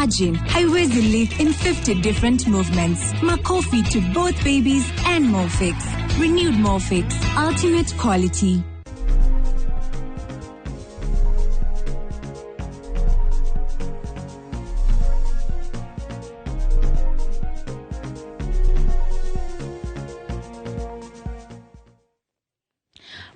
Imagine, haiwezi leak in 50 different movements. Makofi to both babies and Molfix. Renewed Molfix. Ultimate quality.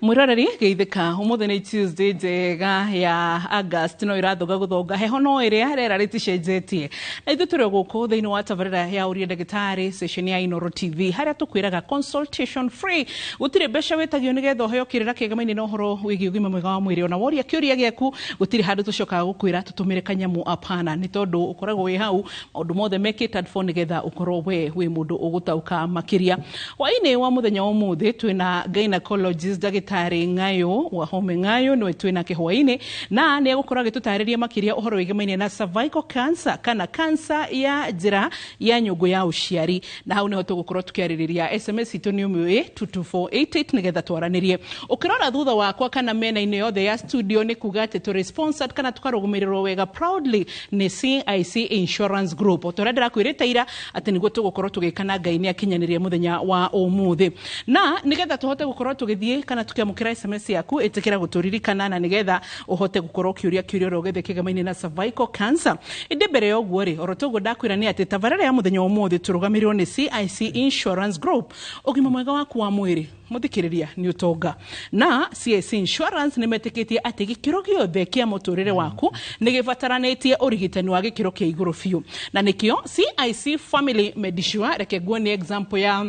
Mwiroreri, geithĩka. Ũmũthĩ nĩ Tuesday njega ya August, no ĩrathũga gũthonga heho, no ĩrĩa rĩera rĩticenjetie, na ithuĩ tũrĩ o gũkũ thĩinĩ wa tabarĩra ya Ũria Ndagĩtarĩ, station ya Inoro TV, harĩa tũkwĩraga consultation free, gũtirĩ mbeca wĩtagio nĩgetha ũheo kĩrĩra kĩgemaine na ũhoro wĩgiĩ ũgima mwega wa mwĩrĩ. Ona woria kĩũria gĩaku, gũtirĩ handũ tũcokaga gũkwĩra tũtũmĩre kanyamũ, apana, nĩ tondũ ũkoragwo wĩ hau, maũndũ mothe me catered for nĩgetha ũkorwo we wĩ mũndũ ũgũtaũka makĩria. Hwaĩ-inĩ wa mũthenya wa ũmũthĩ twĩna gynecologist ndagĩtarĩ Ng'ayo Wahome Ng'ayo, nĩwe twĩnake hwaĩ-inĩ, na nĩ egũkorwo agĩtũtarĩria makĩria ũhoro wĩgemaine na cervical cancer, kana cancer ya njĩra ya nyũngũ ya ũciari, na hau nĩho tũgũkorwo tũkĩarĩrĩria. SMS itũ nĩ ũmĩũĩ, 22488, nĩgetha twaranĩrie. Ũkĩrora thutha wakwa kana mĩena-inĩ yothe ya studio, nĩ kuga atĩ tũrĩ sponsored kana tũkarũgamĩrĩrwo wega proudly nĩ CIC Insurance Group, o ta ũrĩa ndĩrakwĩrĩte ira atĩ nĩguo tũgũkorwo tũgĩka, na Ngai nĩ akinyanĩria mũthenya wa ũmũthĩ. Na nĩgetha tũhote gũkorwo tũgĩthiĩ kana tũkĩamũkĩra SMS yaku, ĩtĩkĩra gũtũririkana, na nĩgetha ũhote gũkorwo ũkĩũria kĩũria ũrĩa ũgĩthe kĩgemaine na cervical cancer. Ĩndĩ mbere ya ũguo rĩ, oro toguo ndakwĩra, nĩ atĩ tabarĩra ya mũthenya wa ũmũthĩ tũrũgamĩrĩrwo nĩ CIC Insurance Group. Ũgima mwega waku wa mwĩrĩ, mũthikĩrĩria, nĩ ũtonga, na CIC Insurance nĩ metĩkĩtie atĩ gĩkĩro gĩothe kĩa mũtũrĩre waku nĩ gĩbataranĩtie ũrigitani wa gĩkĩro kĩa igũrũ biũ, na nĩkĩo CIC Family Medisure. Reke nguonie example ya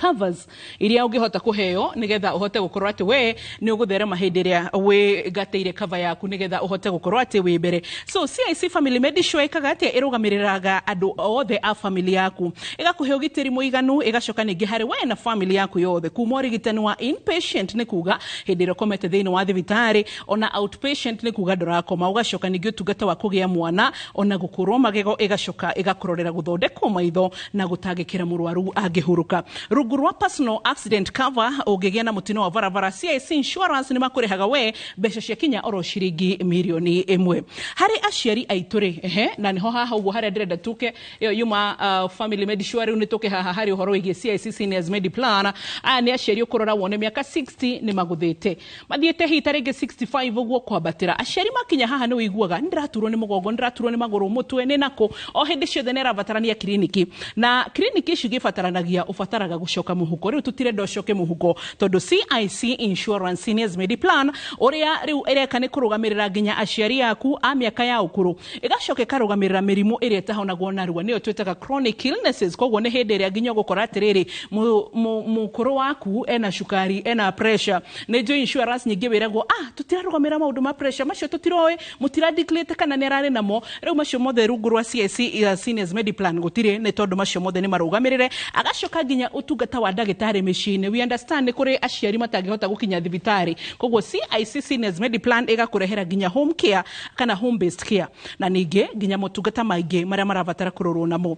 covers iria ũngĩhota kũheo nĩgetha ũhote gũkorwo atĩ we nĩ ũgũtherema hĩndĩ ĩrĩa wĩngatĩire cover yaku, nĩgetha ũhote gũkorwo atĩ wĩ mbere. So CIC Family Medisure ĩkaga atĩa? Ĩrũgamĩrĩraga andũ othe a family yaku, ĩgakũhe ũgitĩri mũiganu, ĩgacoka ningĩ harĩ we na family yaku yothe, kuma ũrigitani wa inpatient, nĩ kuga hĩndĩ ĩrĩa ũkomete thĩinĩ wa thibitarĩ, ona outpatient, nĩ kuga ndũrakoma, ũgacoka ningĩ ũtungata wa kũgĩa mwana, ona gũkũrwo magego, ĩgacoka ĩgakũrorera gũthondekwo maitho na gũtangĩkĩra mũrwaru angĩhurũka. Rungu rwa personal accident cover, ũngĩgĩa na mũtino wa barabara, CIC Insurance nĩ makũrĩhaga we mbeca cia kinya oro ciringi mirioni 1. Harĩ aciari aitũ rĩ, ehe, na nĩho haha ũguo harĩa ndĩrenda tuke, ĩyo yuma Family Medisure. Rĩu nĩ tũke haha harĩ ũhoro wĩgiĩ CIC Seniors Mediplan. Aya nĩ aciari ũkũrora wone mĩaka 60 nĩ magũthĩte, mathiĩte hihi ta rĩngĩ 65 ũguo kwambatĩra. Aciari makinya haha, nĩ ũiguaga nĩ ndĩraturwo nĩ mũgongo, nĩ ndĩraturwo nĩ magũrũ, mũtwe, nĩ nakũ, o hĩndĩ ciothe nĩ arabatarania kiriniki, na kiriniki ici igĩbataranagia ũbataraga gũcoka mũhuko. Rĩu tũtirenda ũcoke mũhuko, tondũ CIC Insurance Seniors Mediplan ũrĩa rĩu ĩreka nĩ kũrũgamĩrĩra nginya aciari aku a mĩaka ya ũkũrũ, ĩgacoka ĩkarũgamĩrĩra mĩrimũ ĩrĩa ĩtahonagwo narua, nĩyo twĩtaga chronic illnesses. Koguo nĩ hĩndĩ ĩrĩa nginya ũgũkora atĩrĩrĩ, mũkũrũ waku ena cukari, ena pressure. Nĩ njũĩ insurance nyingĩ wĩragwo, "Ah, tũtirarũgamĩrĩra maũndũ ma pressure macio, tũtiroĩ, mũtiradeclare kana nĩ ararĩ namo." Rĩu macio mothe rungu rwa CIC Seniors Mediplan gũtirĩ, nĩ tondũ macio mothe nĩ marũgamĩrĩre. Agacoka nginya ũtungata wa ndagĩtarĩ mĩciĩ-inĩ. We understand nĩ kũrĩ aciari matangĩhota gũkinya thibitarĩ, koguo CIC Seniors Mediplan ĩgakũrehera nginya home care kana home based care, na ningĩ nginya motungata maingĩ marĩa marabatara kũrorwo namo.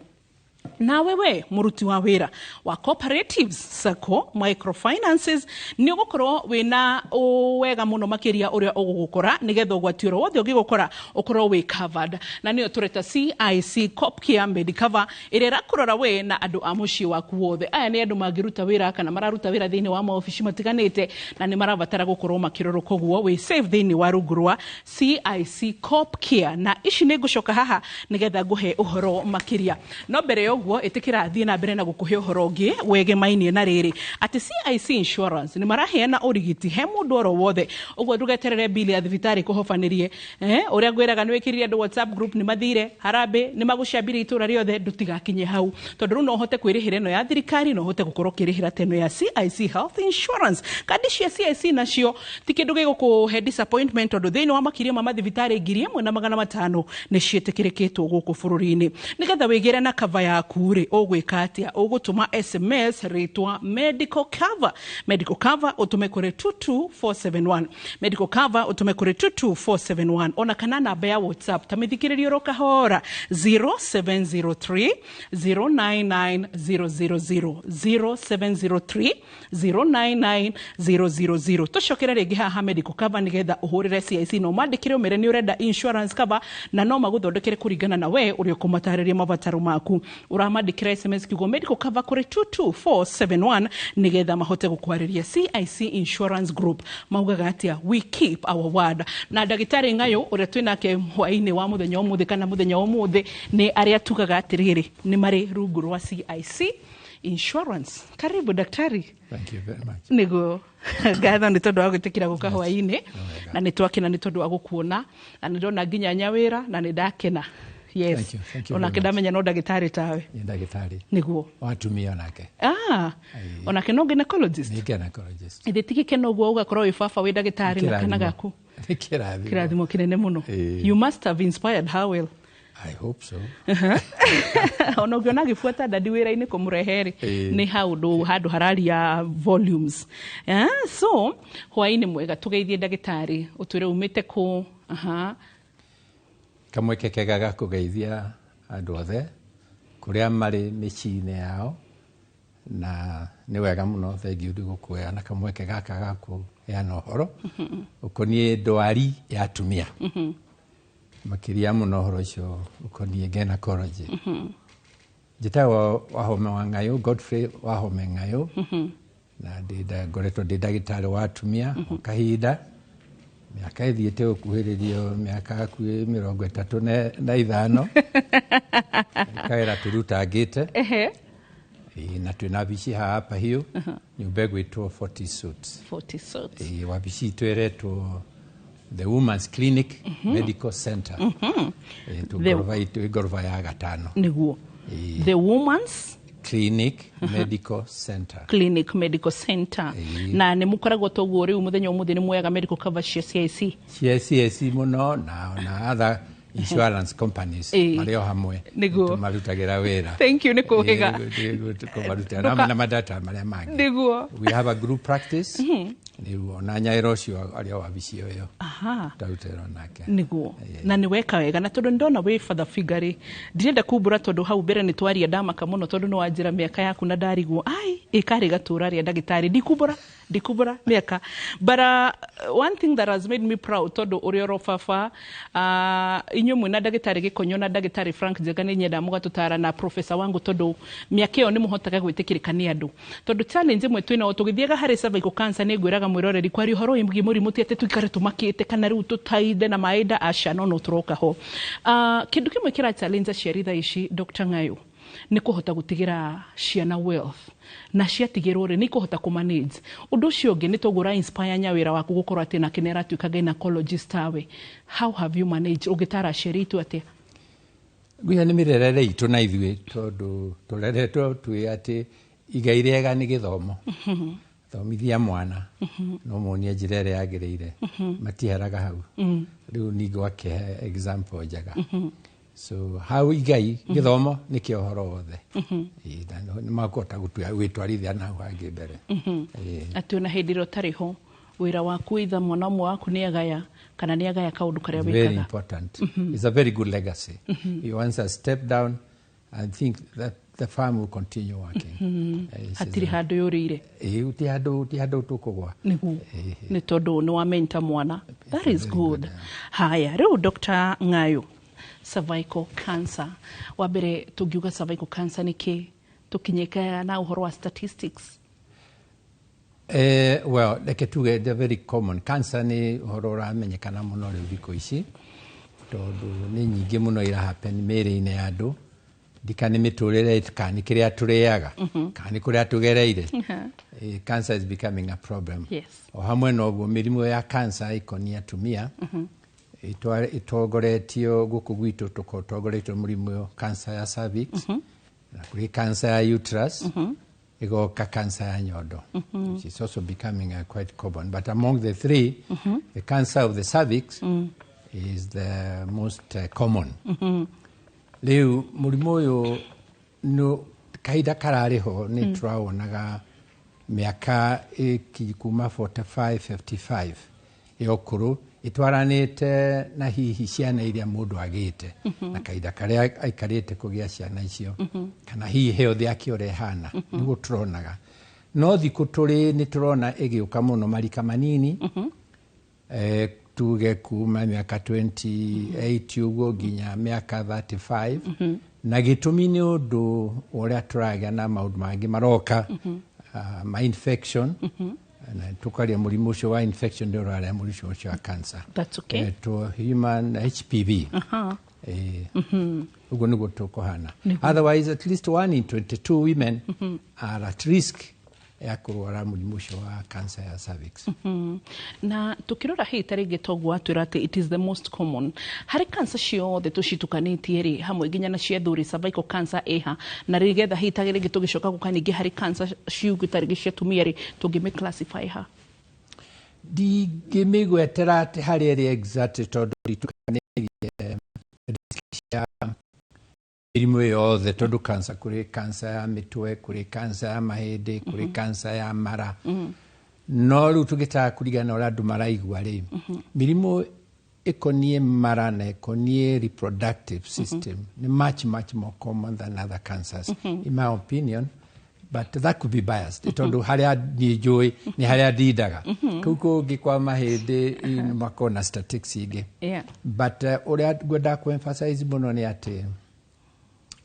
Nawe we mũruti wa wĩra wa cooperatives, sacco, microfinances, nĩ ũgũkorwo wĩna wega mũno makĩria ũrĩa ũgũgũkora, nĩgetha ũgwati ũrĩa wothe ũngĩgũkora ũkorwo wĩ covered, na nĩyo tũreta CIC Copcare Medicover, ĩrĩa ĩrakũrora we na andũ a mũciĩ waku wothe. Aya nĩ andũ mangĩruta wĩra kana mararuta wĩra thĩinĩ wa maobici matiganĩte, na nĩ marabatara gũkorwo makĩrorwo, koguo wĩ safe thĩinĩ wa rungu rwa CIC Copcare. Na ici nĩ ngũcoka haha nĩgetha ngũhe ũhoro makĩria, no mbere ya ũguo ĩtĩkĩra thiĩ na mbere na gũkũhe ũhoro ũngĩ wegemainie na rĩrĩ, atĩ CIC Insurance nĩ maraheana ũrigiti he mũndũ oro wothe. Ũguo ndũgeterere bili ya thibitarĩ kũhobanĩrie, ũrĩa ngwĩraga nĩ wĩkĩrire andũ WhatsApp group, nĩ mathire harambĩ, nĩ magũcambire itũra rĩothe. Ndũtigakinye hau, tondũ rĩu no ũhote kwĩrĩhĩra ĩno ya thirikari, no ũhote gũkorwo ũkĩrĩhĩra ta ĩno ya CIC Health Insurance. Kandi cia CIC nacio ti kĩndũ gĩgũkũhe disappointment, tondũ thĩinĩ wa makĩria ma mathibitarĩ 1500 nĩ ciĩtĩkĩrĩkĩtwo gũkũ bũrũri-inĩ. Nĩgetha wĩgĩre na cover yaku. Yaku rĩ, ũgwĩka atĩa? Ũgũtũma SMS rĩtwa medical cover, medical cover, ũtũme kũrĩ 22471, medical cover ũtũme kũrĩ 22471, ona kana namba ya WhatsApp ta mĩthikĩrĩrio oro kahora, 0703 099 000, 0703 099 000. Tũcokere rĩngĩ haha medical cover, nĩgetha ũhũrĩre CIC na ũmandĩkĩre ũmere nĩ ũrenda insurance cover, na no magũthondekere kũringana na we ũrĩa ũkũmatarĩria mabataro maku. Ũramandĩkĩra SMS kiugo medical cover kũrĩ 22471 nĩgetha mahote gũkwarĩria. CIC Insurance Group maugaga atĩa? We keep our word. Na ndagĩtarĩ Ng'ayo ũrĩa twĩnake hwaĩ-inĩ wa mũthenya ũmũthĩ kana mũthenya wa ũmũthĩ nĩ arĩa tugaga atĩrĩrĩ, nĩ marĩ rungu rwa CIC Insurance. Karibu, daktari. Thank you very much. Nĩguo, ngatho nĩ tondũ wa gwĩtĩkĩra gũka hwaĩ-inĩ, na nĩ twakena nĩ tondũ wa gũkuona, na nĩ ndona nginya nyawĩra na nĩ ndakena, yes. Thank you, thank you Onake very much. ndamenya no ndagĩtarĩ tawe. Nĩ ndagĩtarĩ Nĩguo. wa atumia onake. Ah, onake no gynecologist. Nĩ gynecologist. Ithĩ ti gĩkeno ũguo ũgakorwo wĩ baba, wĩ ndagĩtarĩ na kana Kĩrathimo. gaku? Nĩ kĩrathimo. Kĩrathimo kĩnene mũno. Ĩĩ. You must have inspired her well. I hope so. Ona ũngĩona agĩbuata ndadi wĩra-inĩ kũmũrehe rĩ, Ĩĩ. nĩ haũndũ handũ hararia volumes. Yeah, so hwaĩ-inĩ mwega, tũgeithie ndagĩtarĩ, ũtwĩre umĩte kũ. Aha. Kamweke kega ga kũgeithia andũ othe kũrĩa marĩ mĩciĩ-inĩ yao, na nĩ wega mũno, thengiũ nĩ gũkũheana kamweke gaka ga kũheana ũhoro ũkoniĩ ndwari ya atumia, makĩria mũno ũhoro ũcio ũkoniĩ gynecology. Njĩtagwo Wahome wa Ng'ayũ, Godfrey Wahome Ng'ayũ, na ngoretwo ndĩ ndagĩtarĩ wa atumia o kahinda, mĩaka ĩthiĩte gũkuhĩrĩrio mĩaka hakuhĩ 35, kawĩra tũrutangĩte. Ĩĩ, na twĩna wabici haha hapa hiũ, nyũmba ĩgwĩtwo 40 Suits. 40 Suits. Ĩĩ, wabici itũ ĩretwo The Women's Clinic Medical Center. Ĩĩ, tũ ngoroba itũ ĩ ngoroba ya gatano. Nĩguo. Ĩĩ. The Women's Clinic Medical Center. Clinic Medical Center. Ĩĩ. Na nĩ mũkoragwo toguo rĩu mũthenya ũmũthĩ nĩ muoyaga medical cover cia CIC? Cia CIC mũno, na other insurance companies Ĩĩ. marĩ o hamwe. Nĩguo. Tũmarutagĩra wĩra. Thank you nĩ kũhĩga. Ĩĩ, tũmarutĩra na madata marĩa mangĩ. We have a group practice rĩu, ona nyaĩro ũcio arĩ o wabici ĩyo twarutĩrwo nake. Nĩguo, na nĩ weka wega, na tondũ nĩndona wĩ father figure rĩ, ndirenda kumbũra tondũ hau mbere nĩ twaria ndamaka mũno tondũ nĩ wanjĩra mĩaka yaku na ndarigwo ai ĩkarĩ gatũra rĩa ndagĩtarĩ. Ndikumbũra, ndikumbũra mĩaka, but one thing that has made me proud, tondũ ũrĩ oro baba, inyuĩ mwĩna ndagĩtarĩ Gĩkonyo na ndagĩtarĩ Frank Njenga, nĩ nyenda mũgatũtara na professor wangu, tondũ mĩaka ĩyo nĩ mũhotaga gwĩtĩkĩrĩka nĩ andũ, tondũ challenge ĩmwe twĩnayo tũgĩthiaga harĩ cervical cancer, nĩ ngwĩraga mwĩroreri kwaria ũhoro wĩgiĩ mũrimũ ti atĩ tuikare tũmakĩte kana rĩu tũtainde na maĩ nda, aca, no no tũroka ho. Kĩndũ kĩmwe kĩra challenge aciari thaa ici, Dr. Ng'ayo, nĩ kũhota gũtigĩra ciana wealth, na ciatigĩrwo rĩ, nĩ ikũhota kũmanage ũndũ ũcio ũngĩ nĩ toguo ũra inspire nyawĩra waku gũkorwo atĩ nake nĩ aratuĩka gynecologist tawe. How have you managed? Ũngĩtara aciari aitũ atĩa? Ngwĩciria nĩ mĩrerere itũ na ithuĩ, tondũ tũreretwo twĩ atĩ igai rĩega nĩ gĩthomo. Thomithia mwana, no muonie njĩra ĩrĩa yagĩrĩire, matiheraga hau. Rĩu ningĩ wakĩhe example njega, so hau igai gĩthomo nĩkĩo ũhoro wothe. Ĩĩ, na nĩ makũhota gwĩtwarithia na hau hangĩ mbere. Ĩĩ. Atĩ ona hĩndĩ ĩrĩa ũtarĩ ho, wĩra waku, itha mwana ũmwe waku nĩ agaya kana nĩ agaya kaũndũ karĩa Very wĩkaga. important. It's a very good legacy. You once a step down, I think that the farm will continue working. Hatirĩ handũ yũrĩire. Ĩĩ, ti handũ, ti handũ tũkũgwa. Nĩguo, nĩ tondũ nĩ wa mentor mwana. That is good. Haya, rĩu Dr. Ng'ayo, cervical cancer, wa mbere tũngiuga cervical cancer nĩ kĩ, tũkinyĩka na ũhoro wa statistics? Well, reke tuge the very common cancer nĩ ũhoro ũramenyekana mũno rĩu thikũ ici, tondũ nĩ nyingĩ mũno ira happen mĩĩrĩ-inĩ ya andũ. Ndika nĩ mĩtũrĩre, kana nĩ kĩrĩa tũrĩaga, kana nĩ kũrĩa tũgereire. Cancer is becoming a problem. O hamwe na ũguo, mĩrimũ ya cancer ĩkoniĩ atumia ĩtongoretio gũkũ gwitũ, tũtongoretio mũrimũ cancer ya cervix, na kũrĩ cancer ya uterus, ĩgoka cancer ya nyondo, which is also becoming quite common. But among the three, the cancer of the cervix is the most common. Rĩu mũrimũ ũyũ No kahinda kararĩ ho nĩ tũrawonaga mĩaka kuma 45 55 ya ũkũrũ, ĩtwaranĩte na hihi ciana iria mũndũ agĩte na kahinda karĩa aikarĩte kũgĩa ciana icio, kana hihi health yake ũrĩa ĩhana, nĩguo tũronaga. No thikũ tũrĩ nĩ tũrona ĩgĩũka mũno marika manini, tuge kuma mĩaka 28 ũguo nginya mĩaka 35, na gĩtũmi nĩ ũndũ ũrĩa tũragĩa na maũndũ mangĩ maroka, ma infection, na tũkaria mũrimũ ũcio wa infection nĩ ũrarĩa mũrimũ ũcio wa cancer. That's okay. Etwo human HPV. Ũguo nĩguo tũkũhana. Otherwise, at least 1 in 22 women are at risk ya kũrwara mũrimũ ũcio wa cancer ya cervix. Na tukirora hihi ta rĩngĩ toguo watwĩra atĩ it is the most common harĩ cancer ciothe tũcitukanĩtie rĩ hamwe nginya na cia thuri, cervical cancer ĩha na rĩgetha hihi ta rĩngĩ tũgĩcoka gũka ningĩ harĩ cancer ciũngĩ ta rĩngĩ cia atumia rĩ, tũngĩmĩ classify ha? Ndingĩmĩgwetera atĩ harĩa ĩrĩ exact, tondũ nditukanĩirie risk cia mĩrimũ yothe, tondũ cancer, kũrĩ cancer ya mĩtwe, kũrĩ cancer ya mahĩndĩ, kũrĩ cancer ya mara. No rĩu tũgĩtaga kũringana na ũrĩa andũ maraigua rĩ, mĩrimũ ĩkoniĩ mara na ĩkoniĩ reproductive system nĩ much much more common than other cancers, in my opinion, but that could be biased, tondũ harĩa niĩ njũĩ nĩ harĩa ndindaga. Kũu kũngĩ kwa mahĩndĩ makorwo na statistics ingĩ. But ũrĩa ngwendaga kũ-emphasize mũno nĩ atĩ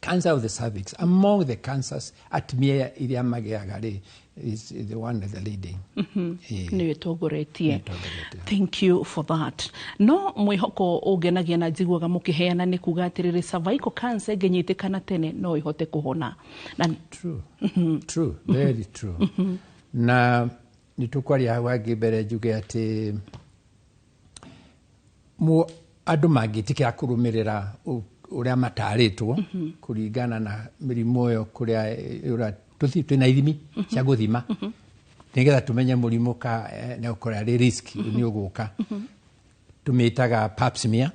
cancer of the cervix, among the cancers atumia iria magĩaga rĩ, is the one the leading. Nĩyo ĩtongoretie. Ĩtongoretie. Thank you for that. No mwĩhoko ũngenagia na njiguaga mũkĩheana nĩ kuga atĩrĩrĩ, cervical cancer ĩngĩnyitĩkana tene no ĩhote kũhona na True, true, very true. Na nĩ tũkwaria hau hangĩ mbere njuge atĩ andũ mangĩtĩkĩra kũrũmĩrĩra ũrĩa matarĩtwo kũringana na mĩrimũ ĩyo, kũrĩa ũrĩa tũthiĩ twĩna ithimi cia gũthima nĩgetha tũmenye mũrimũ ka nĩ ũkorwo arĩ risk nĩ ũgũka, tũmĩtaga pap smear.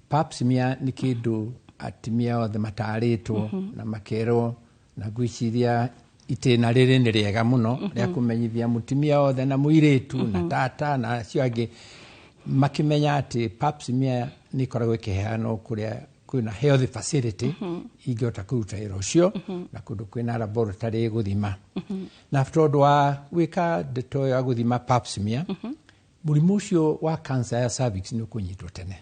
Pap smear nĩ kĩndũ atumia othe matarĩtwo na makerwo, na ngwĩciria itĩna rĩrĩ nĩ rĩega mũno rĩa kũmenyithia mũtumia othe na mũirĩtu na tata na acio angĩ, makĩmenya atĩ pap smear nĩ ĩkoragwo ĩkĩheanwo kũrĩa kwĩna health facility ingĩhota kũruta wĩra ũcio na kũndũ kwĩna laboratory gũthima. Na tondũ wa gwĩka ndeto ĩyo ya gũthima pap smear, mũrimũ ũcio wa cancer ya cervix nĩ ũkũnyitwo tene,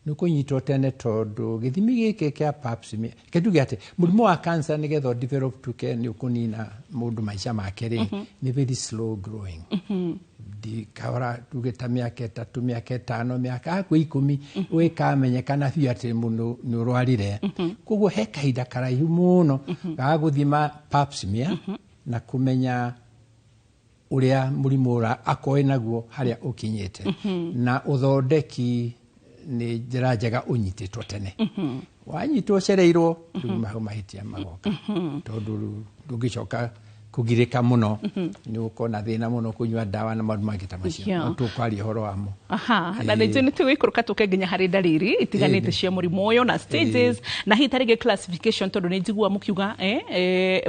nĩ ũkũnyitwo tene, tondũ gĩthimi gĩkĩ kĩa pap smear, reke tuge atĩ mũrimũ wa cancer nĩgetha develop tuke nĩ ũkũnina mũndũ maica make rĩ, nĩ very slow growing. Kahora tuge ta mĩaka 3, mĩaka 5, mĩaka hakuhĩ 10 ũgĩkamenyekana biũ atĩ mũndũ nĩ ũrwarire. Koguo he kahinda karaihu mũno ga gũthima pap smear na kũmenya ũrĩa mũrimũ ũra akorwo naguo harĩa ũkinyĩte, na ũthondeki nĩ njĩra njega ũnyitĩtwo tene. Wanyitwo ũcereirwo, rĩu mahu mahĩtia magoka, tondũ rĩu ndũngĩcoka kũgirĩka mũno, nĩ ũgũkorwo na thĩna mũno kũnyua ndawa na maũndũ mangĩ ta macio. No tũkwaria ũhoro wamo. Aha, na nĩ njũĩ nĩ tũgũikũrũka tũke nginya harĩ ndariri itiganĩte cia mũrimũ ũyũ na stages na hihi tarĩngĩ classification, tondũ nĩ njiguaga mũkiuga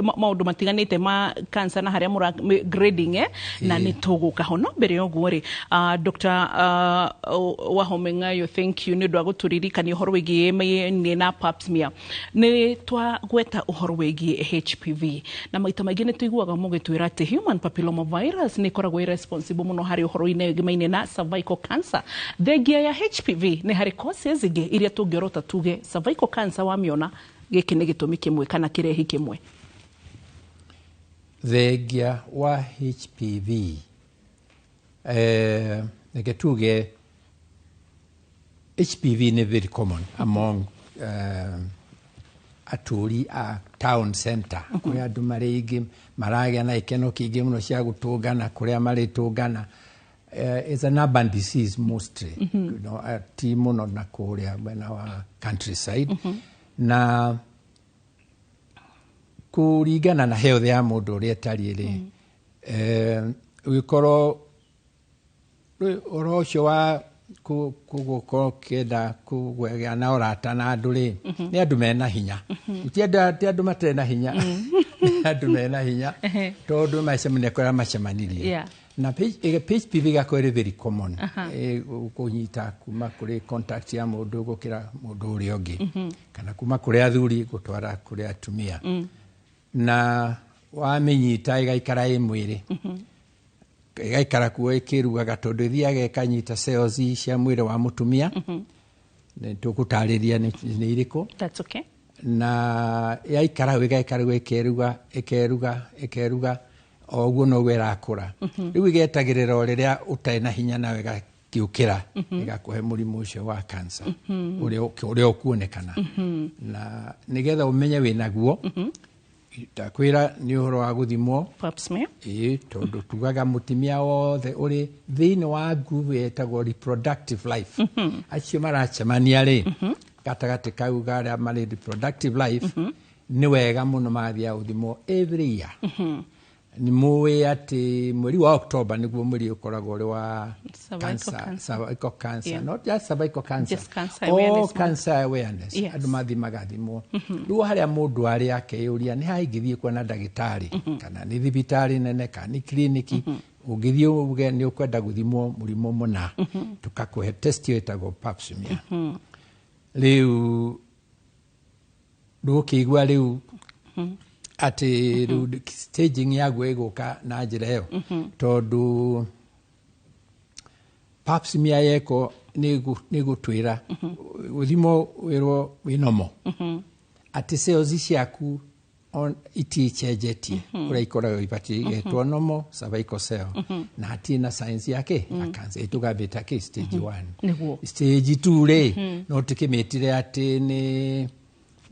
maũndũ matiganĩte ma cancer na harĩa mũra grading, na nĩ tũgũka ho. No mbere ya ũguo rĩ, Dr. Wahome Ng'ayo, thank you nĩ ũndũ wa gũtũririkania ũhoro wĩgiĩ mĩĩ na pap smear. Nĩ twagweta ũhoro wĩgiĩ HPV, na maita maingĩ nĩ tũiguaga mũgĩtwĩra atĩ human papilloma virus nĩ ĩkoragwo ĩ responsible mũno harĩ ũhoro-inĩ wĩgimaine na cervical cancer. Thengia ya HPV, nĩ harĩ causes ingĩ iria tũngĩorota tuge cervical cancer wamĩona gĩkĩ nĩ gĩtũmi kĩmwe kana kĩrehi kĩmwe? Thengia wa HPV, reke tuge HPV nĩ very common among atũri a town center, kũrĩa andũ marĩ aingĩ, maragĩa na ikeno kĩingĩ mũno cia gũtũngana kũrĩa marĩtũngana. It's an urban disease mostly, ti mũno na kũrĩa mwena wa countryside. Na kũringana na health ya mũndũ ũrĩa ĩtariĩ rĩ, ũgĩkorwo ũhoro ũcio wa Gũkorwo ũkĩenda kũgĩa na ũrata na andũ rĩ, nĩ andũ mena hinya. Ti andũ matarĩ na hinya, nĩ andũ mena hinya, tondũ macemania kũrĩa macemanirie. Na HPV ĩgakorwo ĩrĩ very common kũnyita kuma kũrĩ contact ya mũndũ gũkĩra mũndũ ũrĩa ũngĩ, kana kuma kũrĩ athuri gũtwara kũrĩ atumia. Na wamĩnyita ĩgaikara ĩ mwĩrĩ, ĩgaikara kuo ĩkĩrugaga, tondũ ĩthiaga ĩkanyita cells cia mwĩrĩ wa mũtumia. Nĩ tũgũtarĩria nĩ irĩkũ. That's okay. Na yaikara hau ĩgaikara hau ĩkeruga ĩkeruga ĩkeruga, o ũguo noguo ĩrakũra. Rĩu ĩgetagĩrĩra o rĩrĩa ũtarĩ na hinya, nawe ĩgakĩũkĩra ĩgakũhe mũrimũ ũcio wa cancer ũrĩa ũkuonekana. Na nĩgetha ũmenye wĩnaguo, ndakwĩra nĩ ũhoro wa gũthimwo Pap smear. Ĩĩ, tondũ tugaga mũtumia wothe ũrĩ thĩinĩ wa group ĩtagwo reproductive life, acio maracemania rĩ, gatagatĩ kau garĩa marĩ reproductive life, nĩ wega mũno magathiaga gũthimwo every year. Nĩ mũĩ atĩ mweri wa October nĩguo mweri ũkoragwo ũrĩ wa Cervical cancer. Cervical cancer. Not just cervical cancer, Just cancer all awareness month. Cancer awareness. Andũ mathiĩ magathimwo. Rĩu harĩa mũndũ arĩ akeyũria nĩ ha ingĩthiĩ kuona ndagĩtarĩ, kana nĩ thibitarĩ nene kana nĩ kiriniki, ũngĩthiĩ uge nĩ ũkwenda gũthimwo mũrimũ mũna, tũkakũhe test ĩyo ĩtagwo pap smear. Rĩu ndũkĩigua rĩu atĩ rĩu staging yaguo ĩgũka na njĩra ĩyo, tondũ pap smear yekwo nĩ gũtwĩra gũthimwo wĩrwo wĩ normal, atĩ cells ciaku iticenjetie ũrĩa ikoragwo ibatiĩ, igetwo normal cervical cell, na hatirĩ na signs yake ya cancer, ĩtũgambĩte kĩ stage 1. Stage 2 rĩ, no tũkĩmĩtire atĩ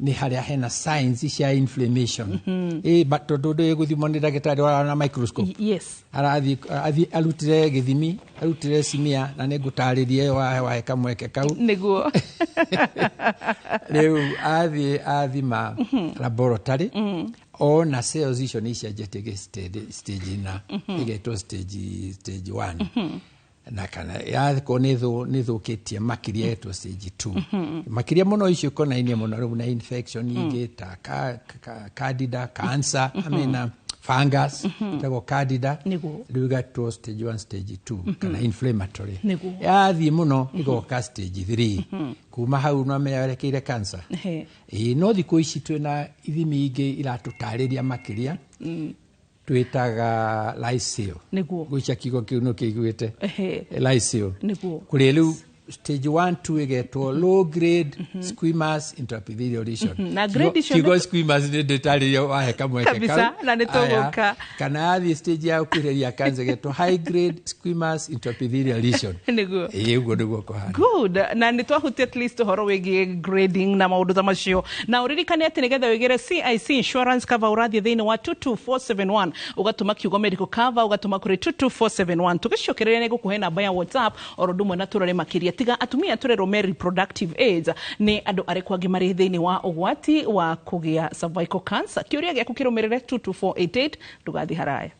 nĩ harĩa hena signs cia inflammation. Ĩ, but tondũ ndũĩ gũthimwo nĩ ndagĩtarĩ wa microscope, arathiĩ arutire gĩthimi, arutire smear, na nĩ ngũtarĩria ĩyo wahe kamweke kau. Rĩu athiĩ athima laboratory, ona cells icio nĩ icenjetie gĩ stage na ĩgetwo stage 1, na kana yakorwo nĩ thũkĩtie makĩria ĩgetwo stage 2. Makĩria mũno icio ikonainie mũno rĩu na infection ingĩ ta candida cancer, I mean, fungus ĩtagwo candida. Rĩu ĩgatwo stage 1, stage 2 kana inflammatory. Yathiĩ mũno ĩgoka stage 3. Kuma hau no menya werekeire cancer. Ĩĩ, no thikũ ici twĩna ithimi ingĩ iratũtarĩria makĩria, twĩtaga lyseo. Gwĩcia kiugo kĩu nĩ kĩiguĩte. Lyseo. Kũrĩ rĩu stage 1, 2 ĩgetwo low grade squamous intraepithelial lesion. Na grade icio Kiugo squamous nĩ ndĩtarĩria wahe kamweke kau. Na nĩ tũgũka. Aya, kana yathiĩ stage ya gũkuhĩrĩria cancer ĩgetwo high grade squamous intraepithelial lesion. Ĩĩ, ũguo nĩguo kũhana. Good. Na nĩ twahutia at least ũhoro wĩgiĩ grading na maũndũ ta macio. Na ũririkane atĩ nĩgetha wĩgĩre CIC insurance cover, ũrathiĩ thĩinĩ wa 22471, ũgatũma kiugo medical cover, ũgatũma kũrĩ 22471. Tũgĩcokereria nĩ gũkũhe namba ya WhatsApp oro ũndũ ũmwe na tũrore makĩria. Tiga atumia tũrerwo me reproductive age, nĩ andũ arĩkũ angĩ marĩ thĩinĩ wa ũgwati wa kũgĩa cervical cancer? Kĩũria gĩaku kĩrũmĩrĩre 22488. Ndũgathiĩ haraya.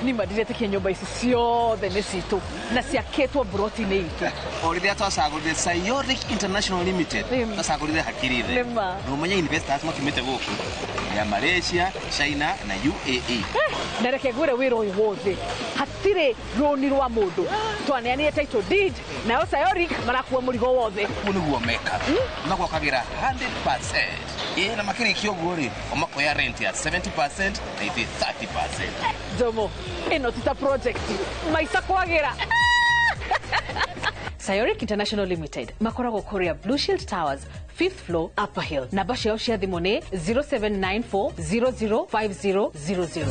Nima ndiretĩkia nyũmba ici ciothe nĩ citũ na ciakĩtwo mburoti-inĩ itũ. O rĩrĩa twacagũrire Sayoric International Limited, twacagũrire hakiri thĩ. Nĩma. Na ũmenye investors makiumĩte gũkũ ya Malaysia, China na UAE. Na reke ngwĩre, wĩra ũyũ wothe hatirĩ rũni rwa mũndũ. Twaneanire title deed, nayo Sayoric marakua mũrigo wothe. Ũguo nĩguo mekaga, magwakagĩra 100%. Ĩ, na makĩrĩkia ũguo rĩ, o makoya rent ya 70% na ithuĩ 30%. Njomo ĩno ti ta project maica kwagĩra. Sayoric International Limited makoragwo kũrĩa Blue Shield Towers, 5th floor, Upper Hill. Namba ciao cia thimũ nĩ 0794 005000.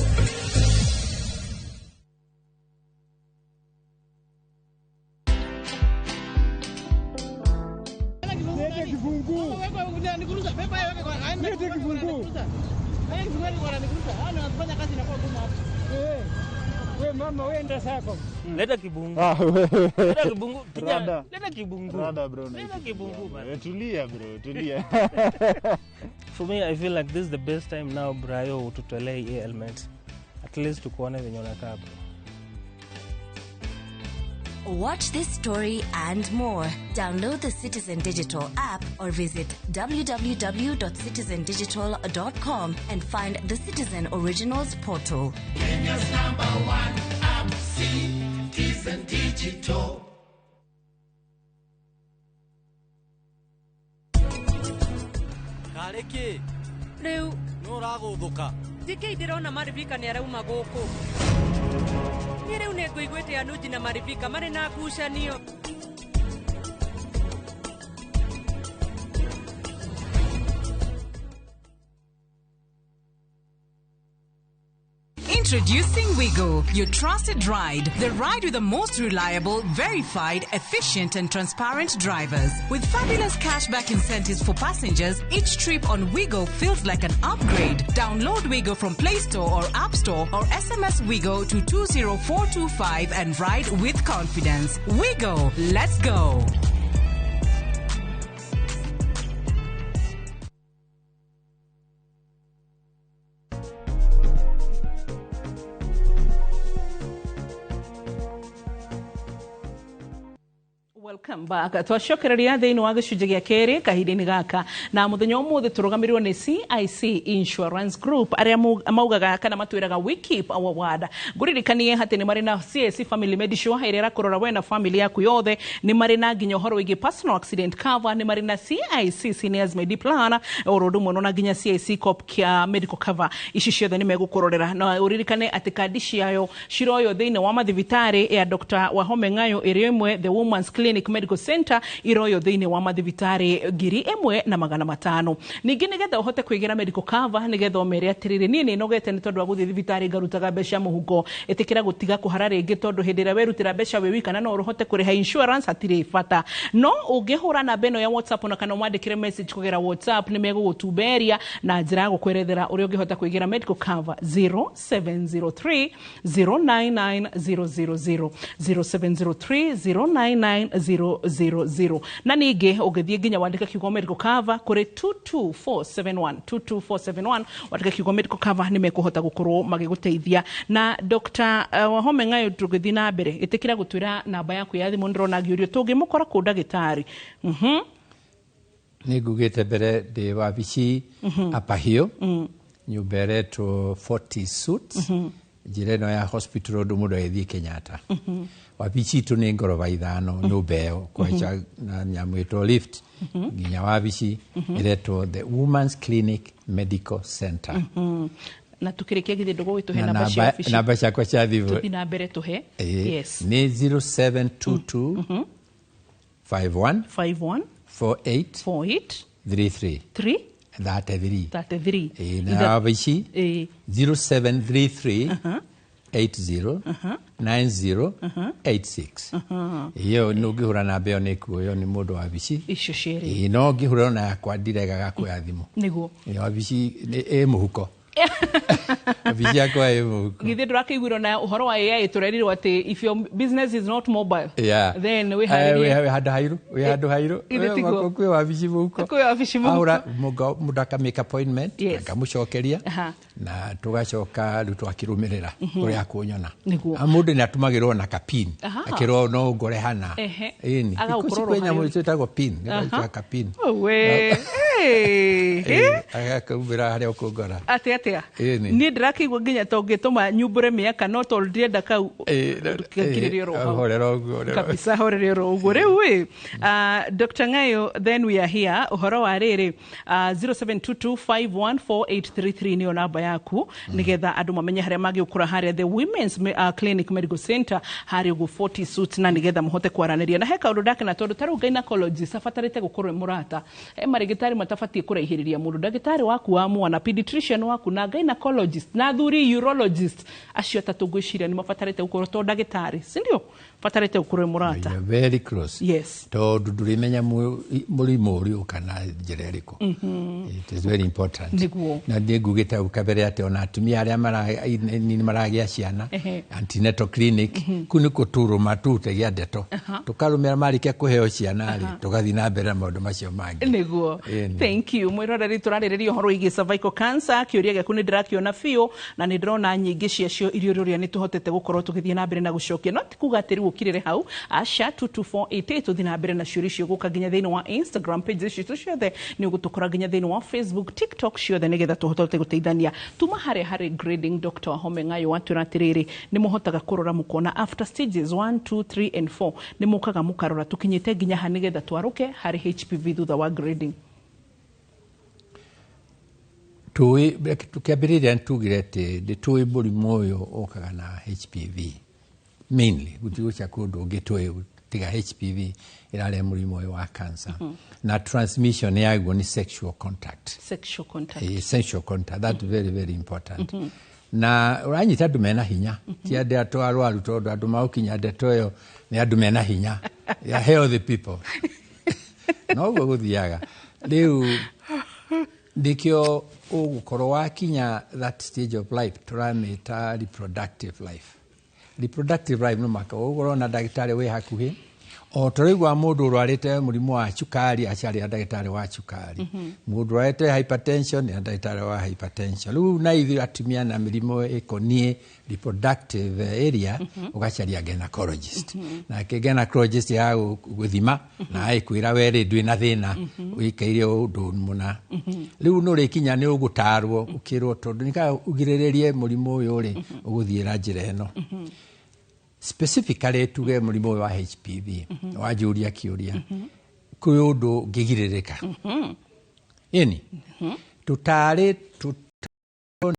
Wanafanya kazi inakuwa ngumu hapa. We mama, wenda sako. Leta kibungu. Leta kibungu. Kijana, leta kibungu. Rada bro, Leta kibungu bana. Tulia bro, tulia. For me, I feel like this is the best time now, Brayo, ututolee hii helmet. At least tukuone venye unakaa bro. Watch this story and more. Download the Citizen Digital app or visit www.citizendigital.com and find the Citizen Originals portal. Kenya's number one app, Citizen Digital. Karĩ kĩ? Rĩu Nũ ũragũthũka? Ndikĩ ndĩrona Marivika nĩ arauma gũkũ. Niĩ rĩu nĩ ngũiguĩte Anuji na Marivika marĩ na ngucanio. Introducing Wigo, your trusted ride. The ride with the most reliable, verified, efficient, and transparent drivers. With fabulous cashback incentives for passengers, each trip on Wigo feels like an upgrade. Download Wigo from Play Store or App Store or SMS Wigo to 20425 and ride with confidence. Wigo, let's go. Welcome back. Twacokereria thĩinĩ wa gĩcunjĩ gĩa kerĩ kahinda-inĩ gaka na mũthenya ũmũthĩ tũrũgamĩrĩirwo nĩ CIC Insurance Group arĩa maugaga kana matwĩraga we keep our word. Ngũririkanie atĩ nĩ marĩ na CIC Family Medisure ĩrĩa ĩrakũrora we na family yaku yothe. Nĩ marĩ na nginya ũhoro wĩgiĩ personal accident cover, nĩ marĩ na CIC Seniors Mediplan oro ũndũ ũmwe na nginya CIC Cop kia medical cover. Ici ciothe nĩ megũkũrorera na ũririkane atĩ kandi ciayo ciroywo thĩinĩ wa mathibitarĩ ya Dr. Wahome Ng'ayo ĩrĩ ĩmwe, The Women's Clinic Medical Center iroyo thĩinĩ wa mathibitarĩ 1500. Ningĩ nĩgetha ũhote kwĩgĩra medical cover, nĩgetha ũmere atĩrĩrĩ, niĩ nĩnogete nĩ tondũ wa gũthiĩ thibitarĩ ngarutaga mbeca mũhuko, ĩtĩkĩra gũtiga kũhara rĩngĩ tondũ hĩndĩ ĩrĩa werutĩra mbeca wĩ wika na no ũhote kũrĩha insurance hatirĩ bata. No ũngĩhũra namba ĩno ya WhatsApp ona kana ũmandĩkĩre message kũgera WhatsApp nĩ megũgũtumberia na njĩra ya gũkwerethera ũrĩa ũngĩhota kwĩgĩra medical cover 0703 099 000 0703 099 000. Na ningĩ ũngĩthiĩ nginya wandĩke kiugo medical cover kũrĩ 22471 22471 wandĩke kiugo medical cover nĩ mekũhota gũkorwo magĩgũteithia. Na Dr. Wahome Ng'ayo, tũgĩthiĩ na mbere, ĩtĩkĩra gũtwĩra namba yaku ya thimũ, ndĩrona ngĩũrio tũngĩmũkora kũ ndagĩtarĩ. Nĩ ngugĩte mbere ndĩ wabici Upper Hill, nyũmba ĩretwo 40 Suites, njĩra ĩno ya hospital road mũndũ agĩthiĩ Kenyatta. Wabici itũ nĩ ngoroba ithano nyũmba ĩyo kũhaica na nyamũ ĩtwo lift nginya wabici ĩretwo The Women's Clinic Medical Center. Na tukĩrĩkia githĩ ndũgũgĩtũhe Na namba cia wabici? Namba ciakwa cia thimũ Tũthiĩ na mbere tũhe. Yes. Nĩ 0722 51 51 48 48 33 3 33. 33. Ĩĩ, na wabici 0733 80 90 86. Ĩyo nĩ ũngĩhũra namba ĩyo nĩ ĩkuoywo nĩ mũndũ wa wabici. Icio cierĩ. Ĩĩ, no ngĩhũra ona yakwa ndiregaga kuoya thimũ. Nĩguo. Ĩĩ, wabici ĩ mũhuko. Wabici yakwa ĩ mũhuko. Githĩ ndũrakĩiguire na ũhoro wa AI tũrerirwo atĩ if your business is not mobile, then Eh, wĩharĩrie. wĩ handũ hairũ, wĩ handũ hairũ. Githĩ tiguo? Kwĩ wabici mũhuko. Kwĩ wabici mũhuko. Ahũra mũndũ aka make appointment, akamũcokeria na tũgacoka rĩu twakĩrũmĩrĩra ũrĩa akũnyona. Nĩguo. Mũndũ nĩ atũmagĩrwo na ka pin akĩrwo no ngore hana. Ĩni. Agagũkorwo Thikũ ici kwĩ nyamũ harĩa ũrĩ. ciĩtagwo pin, nĩgwĩkĩra ka pin. We. Ĩĩ, agakaumbĩra harĩa ũkũngora. Atĩ atĩa? Ĩni. Niĩ ndĩrakĩigua nginya ta ũngĩtũma nyumbũre mĩaka no tondũ ndĩrenda kau ngirĩrie oro hau. Horera ũguo, horera. Kabisa, horere oro ũguo. Rĩu ĩ, Dr. Ng'ayo, then we are here ũhoro wa rĩrĩ, 0722514833 nĩyo namba yaku nĩgetha andũ mamenye harĩa mangĩũkũra harĩa The Women's Clinic Medical Center harĩa ũguo 40 Suites, na nĩgetha mũhote kwaranĩria. Na he kaũndũ ndakena tondũ ta rĩu gynecologist abatarĩte gũkorwo e mũrata, he marĩgĩtarĩ matabatiĩ kũraihĩrĩria mũndũ, ndagĩtarĩ waku wa mwana, pediatrician waku na gynecologist na athuri urologist, acio atatũ ngwĩciria nĩ mabatarĩte gũkorwo to ndagĩtarĩ, si ndio? Batarĩte ũkorwo wĩ mũrata. You're very close. Tondũ ndũrĩmenya mũrimũ ũrĩũka na njĩra ĩrĩkũ. It is very important. Na nĩ ngugĩte hau kabere atĩ ona atumia arĩa nini maragĩa ciana, antenatal clinic, kũu nĩkuo tũrũma tũrutagia ndeto, tũkarũmĩra marĩkia kũheo ciana rĩ, tũgathiĩ na mbere na maũndũ macio mangĩ. Ĩni. Thank you. Mwĩroreri, tũrarĩrĩria ũhoro wĩgiĩ cervical cancer. Kĩũria gĩaku nĩ ndĩrakĩona biũ na nĩ ndĩrona nyingĩ ciacio iria ũrĩa nĩ tũhotete gũkorwo tũgĩthiĩ na mbere na gũcokia, no ti kuga atĩ rĩu ũkirĩre hau, aca. 22488, tũthiĩ na mbere na ciũria icio gũka nginya thĩinĩ wa Instagram pages citũ ciothe, nĩ ũgũtũkora nginya thĩinĩ wa Facebook, TikTok ciothe, nĩgetha tũhote gũteithania. Tuma harĩa harĩ grading, Dr. Wahome Ng'ayo watwĩra atĩrĩrĩ, nĩ mũhotaga kũrora mũkona after stages 1, 2, 3 and 4, nĩ mũkaga mũkarora tũkinyĩte nginya ha nĩgetha twarũke harĩ HPV thutha wa grading. Tũĩ tũkĩambĩrĩria nĩ tugire atĩ nĩ tũĩ mũrimũ ũyũ ũkaga na HPV mainly, gũtigũcia kũndũ ũngĩ tũĩ tiga HPV ĩrarehe mũrimũ ũyũ wa cancer, na transmission yaguo nĩ sexual contact. Sexual contact. Sexual contact, that's very very important. Na ũranyita andũ mena hinya, ti andũ atũ arwaru, tondũ andũ magũkinya ndeto ĩyo nĩ andũ mena hinya. They are healthy people. Noguo gũthiaga rĩu, nĩkĩo ũgũkorwo wakinya that stage of life tũramĩta reproductive life. Reproductive life no maka ũgũkorwo na ndagĩtarĩ wĩ hakuhĩ, o tũraigua mũndũ ũrwarĩte mũrimũ wa cukari acaria ndagĩtarĩ wa cukari, mũndũ ũrwarĩte hypertension nĩ ndagĩtarĩ wa hypertension. Rĩu na ithuĩ atumia na mĩrimũ ĩkoniĩ reproductive area, ũgacaria gynecologist, nake gynecologist ya gũthima na ĩkwĩra we rĩ ndwĩ na thĩna, wĩkaire ũndũ mũna. Rĩu nĩ ũrĩkinya nĩ ũgũtarwo ũkĩrwo tondũ nĩka ũgirĩrĩrie mũrimũ ũyũ rĩ, ũgũthiĩ na njĩra ĩno specifically. Tuge mũrimũ ũyũ wa HPV, wanjũria kĩũria, kwĩ ũndũ ũngĩgirĩrĩka? Ĩni, tũtarĩ tũtarĩ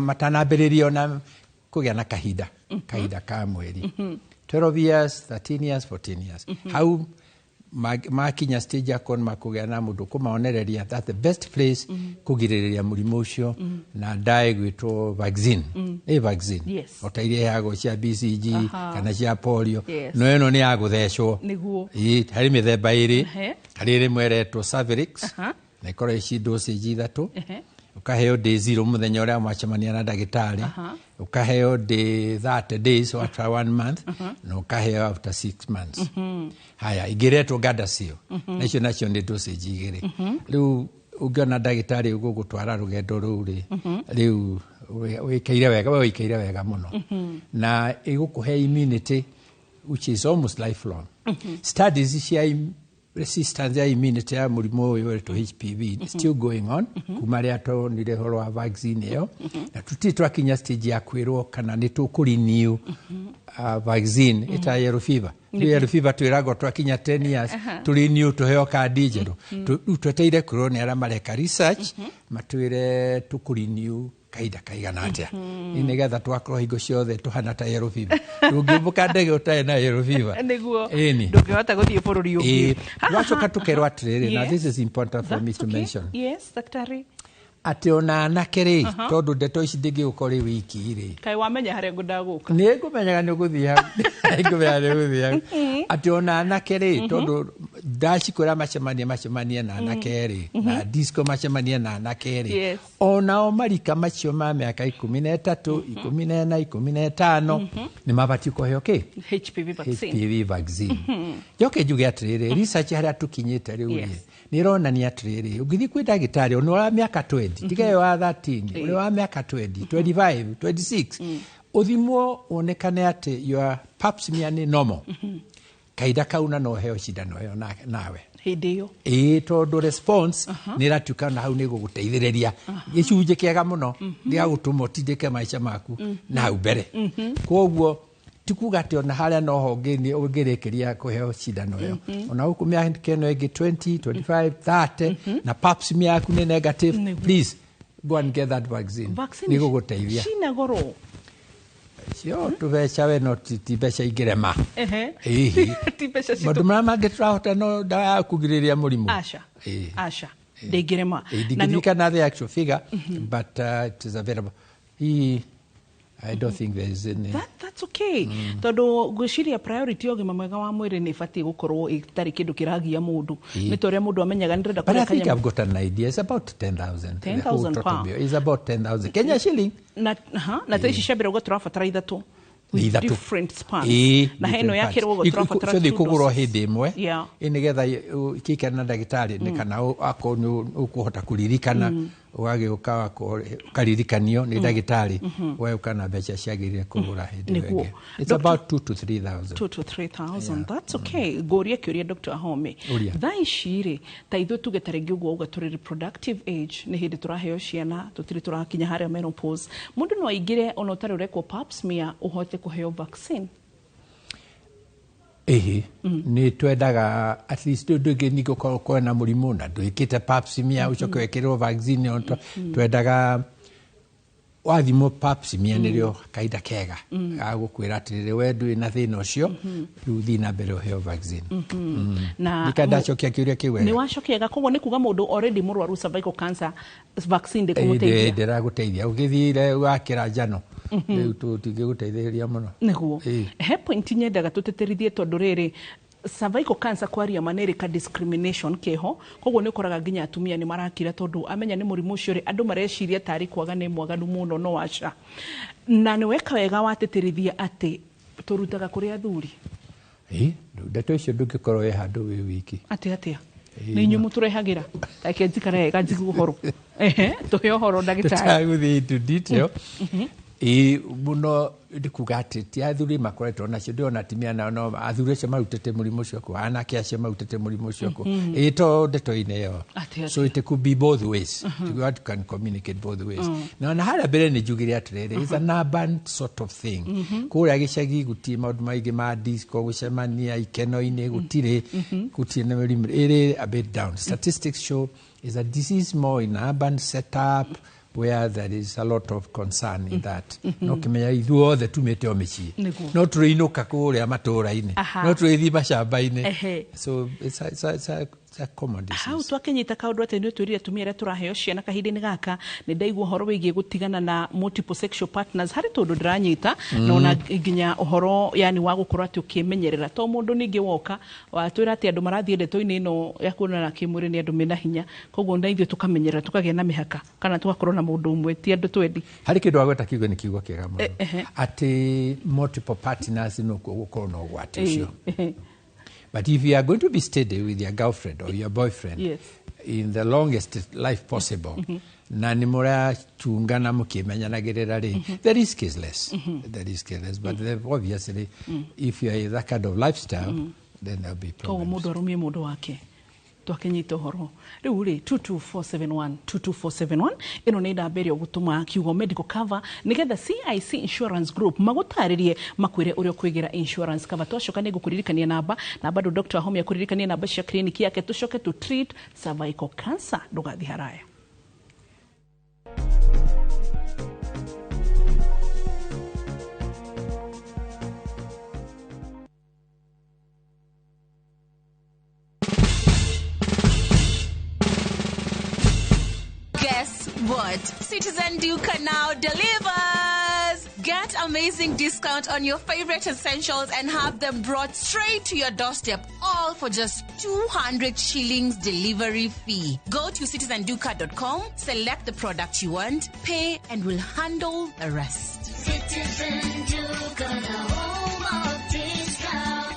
matanambĩrĩria ona kũgĩa na kahinda ka mweri, 12 years, 13 years, 14 years, hau makinya stage ya kuona makũgĩa na mũndũ kũmaonereria, that's the best place kũgirĩrĩria mũrimũ ũcio na ndawa ĩgwĩtwo vaccine, ĩ vaccine o ta iria iheagwo cia BCG kana cia polio. No ĩno nĩ ya gũthecwo. Ĩ, harĩ mĩthemba ĩrĩ. Harĩ ĩrĩmwe ĩretwo Cervarix, na ĩkorwo ici dosage ithatũ. Ũkaheo day 0 mũthenya ũrĩa mwacemania na ndagĩtarĩ, ũkaheo day 30 days after one month, na ũkaheo after 6 months. Haya, ingĩretwo Gardasil, na icio nacio nĩ dosage igĩrĩ. Rĩu ũngĩona ndagĩtarĩ ũgũgũtwara rũgendo rũu rĩ, rĩu wĩkĩire wega, we wĩkĩire wega mũno, na ĩgũkũhe immunity which is almost lifelong. Studies cia resistance ya immunity ya mũrimũ ũyũ wetwo HPV is still going on kuma rĩrĩa tuonire ũhoro wa vaccine ĩyo, na tũtirĩ twakinya stage ya kwĩrwo kana nĩ tũkũrenew vaccine ĩta yellow fever. Rĩu yellow fever twĩragwo twakinya 10 years tũrenew, tũheo kandi njerũ. Rĩu tweteire kwĩrwo nĩ arĩa mareka research matwĩre tũkũrenew kahinda kaigana atĩa, nĩgetha twakorwo hingo ciothe tũhana ta yellow fever. Ndũngĩũmbũka ndege ũtarĩ na yellow fever. Ĩni. Ndũngĩhota gũthiĩ bũrũri ũngĩ. Twacoka tũkerwo atĩrĩrĩ, na this is important for me That's to okay. mention, Yes, daktari. Atĩ ona anake rĩ, tondũ ndeto ici ndĩngĩgũkorwo ĩ wiki rĩ. Kaĩ wamenya harĩa ngwendaga gũka? Nĩ ngũmenyaga nĩ ũgũthiĩ hau, ngũmenyaga nĩ ũgũthiĩ hau, atĩ ona anake rĩ, tondũ ndacikwĩra macemanie na anake rĩ, na disco macemanie na anake rĩ, onao marika macio ma mĩaka 13, 14, 15 nĩ mabatiĩ kũheo kĩ? HPV vaccine. HPV vaccine. Njoke njuge atĩrĩrĩ, research harĩa tũkinyĩte rĩu rĩ, nĩ ĩronania atĩrĩrĩ, ũngĩthiĩ kwĩ ndagĩtarĩ ona wa mĩaka 20, tiga ĩyo wa 13, ũrĩa wa mĩaka 20, 25, 26, ũthimwo wonekane atĩ your pap smear nĩ normal, kahinda kau na no heo cindano ĩyo nawe. Hĩndĩ ĩyo. Ĩĩ, tondũ response nĩ ĩratuĩka na hau nĩ gũgũteithĩrĩria gĩcunjĩ kĩega mũno gĩa gũtũma ũtindĩke maica maku na hau mbere. Koguo ti kuga atĩ ona harĩa noho ũngĩrĩkĩria kũheo cindano ĩyo, ona gũkũ mĩaka ĩno ĩngĩ 20, 25, 30, na pap smear yaku nĩ negative, please go and get that vaccine. Vaccine nĩ gũgũteithia. Cina goro? Cio tũbeca we no ti mbeca ingĩrema. Ehe. Ĩhi. Ti mbeca citũ. Maũndũ marĩa mangĩ tũrahota no ndawa ya kũgirĩrĩria mũrimũ. Aca. Ĩĩ. Aca. Ndĩngĩrema. Ĩĩ, Na nĩ- ndingĩririkana the actual figure, but it is available. Hihi, I don't think there is any. That's okay. Tondũ ngwĩciria priority ya ũgima mwega wa mwĩrĩ nĩ ĩbatiĩ gũkorwo ĩtarĩ kĩndũ kĩragia mũndũ. Ĩĩ. Nĩ ta ũrĩa mũndũ amenyaga nĩndĩrenda But I kũrĩa think kanyamũ. I've got an idea. It's about 10,000. The whole 10,000 total pa. bill. It's about 10,000. Kenya shilling. Na aha, na ta ici cia mbere ũguo tũrabatara ithatũ. Nĩ With ithatũ. different spans. Ĩĩ, Na he ĩno different ya kerĩ ũguo parts. tũrabatara Ciothe two ikũgũrwo doses. hĩndĩ ĩmwe. Yeah. Ĩ nĩgetha ũkĩikara na ndagĩtarĩ nĩ kana akorwo nĩ ũkũhota kũririkana, ũgagĩũka wakorwo ũkaririkanio nĩ ndagĩtarĩ, ũgagĩũka na mbeca ciagĩrĩire kũgũra hĩndĩ ĩyo Nĩguo. ĩngĩ. It's about 2 to 3,000. 2 to 3,000. That's okay. Ngũrie kĩũria Dr. Ahome. Ũria. Thaa ici rĩ, ta ithuĩ tuge ta rĩngĩ ũguo uga tũrĩ reproductive age, nĩ hĩndĩ tũraheo ciana, tũtirĩ tũrakinya harĩa menopause. Mũndũ no aingĩre ona ũtarĩ ũrekwo pap smear ũhote kũheo vaccine? Ĩhĩ, nĩ twendaga at least ndũngĩ ningĩ ũkorwo na mũrimũ na ndwĩkĩte pap smear ũcoke wĩkĩrwo vaccine ĩyo, twendaga wathimwo pap smear nĩrĩo kahinda kega ga gũkwĩra atĩrĩrĩ, we ndũrĩ na thĩna ũcio, rĩu thiĩ na mbere ũheo vaccine. Na Nika ndacokia kĩũria kĩu nĩ wega? wacokia. Koguo nĩ kuga mũndũ already mũrwaru cervical cancer, vaccine ndĩkũmũteithia? Ndĩragũteithia ũgĩthiire wakĩra njano rĩu tũtingĩgũteithĩrĩria mũno. Nĩguo. Ĩĩ. He point nyendaga tũtĩtĩrithie, tondũ rĩrĩ cervical cancer kwaria ma nĩ ĩrĩ ka discrimination keho. Koguo nĩ ũkoraga nginya atumia nĩ marakira, tondũ amenya nĩ mũrimũ ũcio rĩ, andũ mareciria tarĩ kwaga nĩ mwaganu mũno, no aca. Na nĩ weka wega watĩtĩrithia atĩ tũrutaga kũrĩ athuri. Ĩĩ, ndeto icio ndũngĩkorwo wĩ handũ wĩ wiki. Atĩ atĩa? Nĩ inyuĩ mũtũrehagĩra? Reke njikare wega njigue ũhoro. Ehe, tũhe ũhoro, ndagĩtarĩ. Tũtagũthiĩ into detail. Ĩĩ, mũno nĩ kuga atĩ ti athuri makoretwo nacio, ndĩrona atumia nao no athuri acio marutĩte mũrimũ ũcio kũ, anake acio marutĩte mũrimũ ũcio kũ. Ĩĩ, to ndeto-inĩ ĩyo. Atĩ So it could be both ways. You can communicate both ways. Na harĩa mbere nĩ njugire atĩrĩrĩ, it's an urban sort of thing. Kũrĩa gĩcagi gũtirĩ maũndũ maingĩ ma disco, gũcemania ikeno-inĩ, gũtirĩ na mĩrimũ ĩrĩ a bit down. Statistics show is a disease more in urban setup where there is a lot of concern in that. No kĩmenya ithuothe tumĩte o mĩciĩ. Nĩguo. No tũrĩinũka kũrĩa matũũra-inĩ, no tũrĩthiĩ macamba-inĩ. So it's a common disease. Hau twakinyita kaũndũ atĩ nĩ twĩrire atumia arĩa tũraheo ciana kahinda-inĩ gaka, nĩ ndaigua ũhoro wĩgiĩ gũtigana na multiple sexual partners harĩ tondũ ndĩranyita na ona nginya ũhoro yani wa gũkorwo atĩ ũkĩmenyerera to mũndũ ningĩ woka watwĩra atĩ andũ marathiĩ ndeto-inĩ ĩno ya kuonana kĩmwĩrĩ nĩ andũ mena hinya. Koguo na ithuĩ tũkamenyerera, tũkagĩa na mĩhaka kana tũgakorwo na mũndũ ũmwe, ti andũ twendi. Harĩ kĩndũ wagweta, kiugo nĩ kiugo kĩega mũno, Ehe. atĩ multiple partners nokuo gũkorwo na ũgwati ũcio. But if you are going to be steady with your girlfriend or your boyfriend in the longest life possible, na nĩ mũrachungana mũkĩmenyanagĩrĩra rĩ, the risk is less. The risk is less. But then obviously, if you are in that kind of lifestyle, then there'll be Koguo problems. mũndũ arũmie mũndũ wake. Twakinyita ũhoro rĩu rĩ, 22471, 22471, ĩno nĩ namba ĩrĩa ũgũtũma kiugo medical cover nĩgetha CIC Insurance Group magũtarĩrie, makwĩre ũrĩa ũkwĩgĩra insurance cover. Twacoka nĩ ngũkũririkania namba na bado Dr. Ahome akũririkania namba cia clinic yake, tũcoke to treat cervical cancer. Ndũgathiĩ haraya. Guess what? Citizen Duka now delivers! Get amazing discount on your favorite essentials and have them brought straight to your doorstep, all for just 200 shillings delivery fee. Go to citizenduka.com, select the product you want, pay, and we'll handle the rest. Citizen Duka, the home of discount.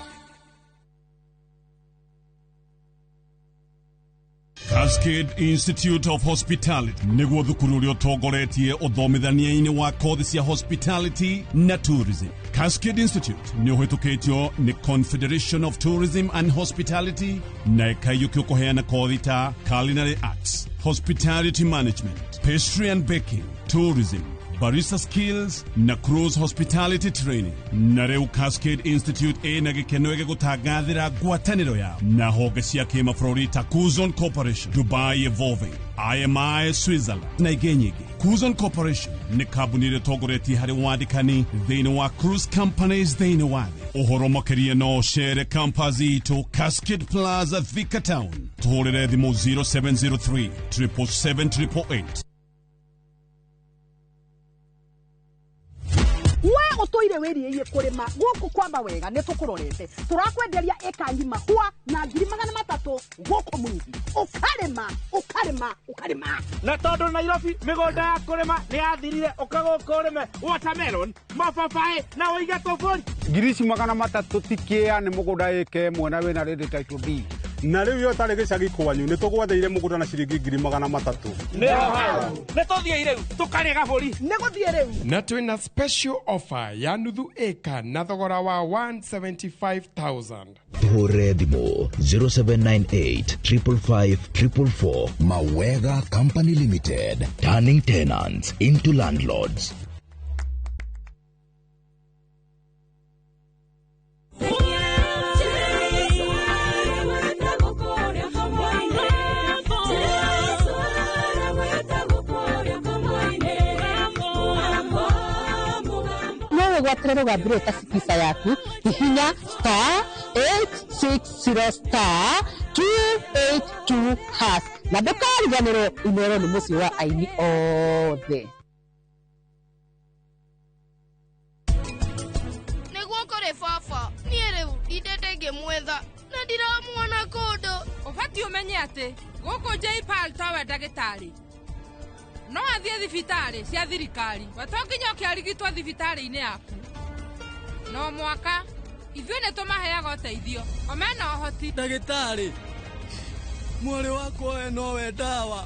Cascade Institute of Hospitality nĩguo thukuru ũrĩa ũtongoretie ũthomithania-inĩ wa kothi cia hospitality na tourism. Cascade Institute nĩ ũhĩtũkĩtio nĩ Confederation of Tourism and Hospitality na ĩkaiyũkio kũheana kothi ta culinary arts, hospitality management, pastry and baking, tourism, barista skills na cruise hospitality training. Na rĩu Cascade Institute ĩna gĩkeno gĩgũtangathĩra ngwatanĩro yao na honge cia kĩmabũrũri ta Kuzon Corporation, Dubai Evolving, IMI Switzerland na ingĩ nyingĩ. Cruise Corporation nĩ kambuni ĩrĩa ĩtongoretie harĩ wandĩkani thĩinĩ wa cruise companies thĩinĩ wa thĩ. Ũhoro makĩria no ũcere campus itũ Cascade Plaza, Thika Town. Tũhũrĩre thimũ 0703 777 888. We ũtũire wĩriĩie kũrĩma gũkũ kwamba wega nĩ tũkũrorete tũrakwenderia ĩka ng'ima hua na 300,000 gũkũ Mwingi ũkarĩma ũkarĩma ũkarĩma. Na tondũ Nairobi mĩgũnda ya kũrĩma nĩ yathirire, ũka gũkũ ũrĩme watermelon, mababaĩ na ũige tũbũri. 300,000 ti kĩa nĩ mũgũnda ĩka ĩmwe na wĩna ready title deed. Na rĩu yo ũtarĩ gĩcagi kwanyu nĩ tũgwetheire mũgũnda na ciringi 300,000. Nĩho hau nĩ tũthiĩ rĩu tũkarĩe gabũri. Nĩ gũthiĩ rĩu. Na twĩna special offer ya nuthu ĩka na thogora wa 175,000. Tũhũrĩre thimũ 0798 555 444. Mawega Company Limited, turning tenants into landlords. Wĩgwatĩre rũgambi rũrũ ta Skiza yaku hihinya star 860 star 282 hash na ndũkariganĩrwo Inooro nĩ mũciĩ wa aini othe. Nĩguo kũrĩ baba niĩ rĩu ndindĩte ngĩmwetha na ndiramuona kũndũ. Ũbatiĩ ũmenye atĩ gũkũ JPAL towe ndagĩtarĩ no athiĩ thibitarĩ cia thirikari, we to nginya ũkĩarigitwo thibitarĩ-inĩ yaku. No mwaka ithuĩ nĩ tũmaheaga ũteithio o mena ũhoti. Ndagĩtarĩ, mwarĩ wakwa we nowe ndawa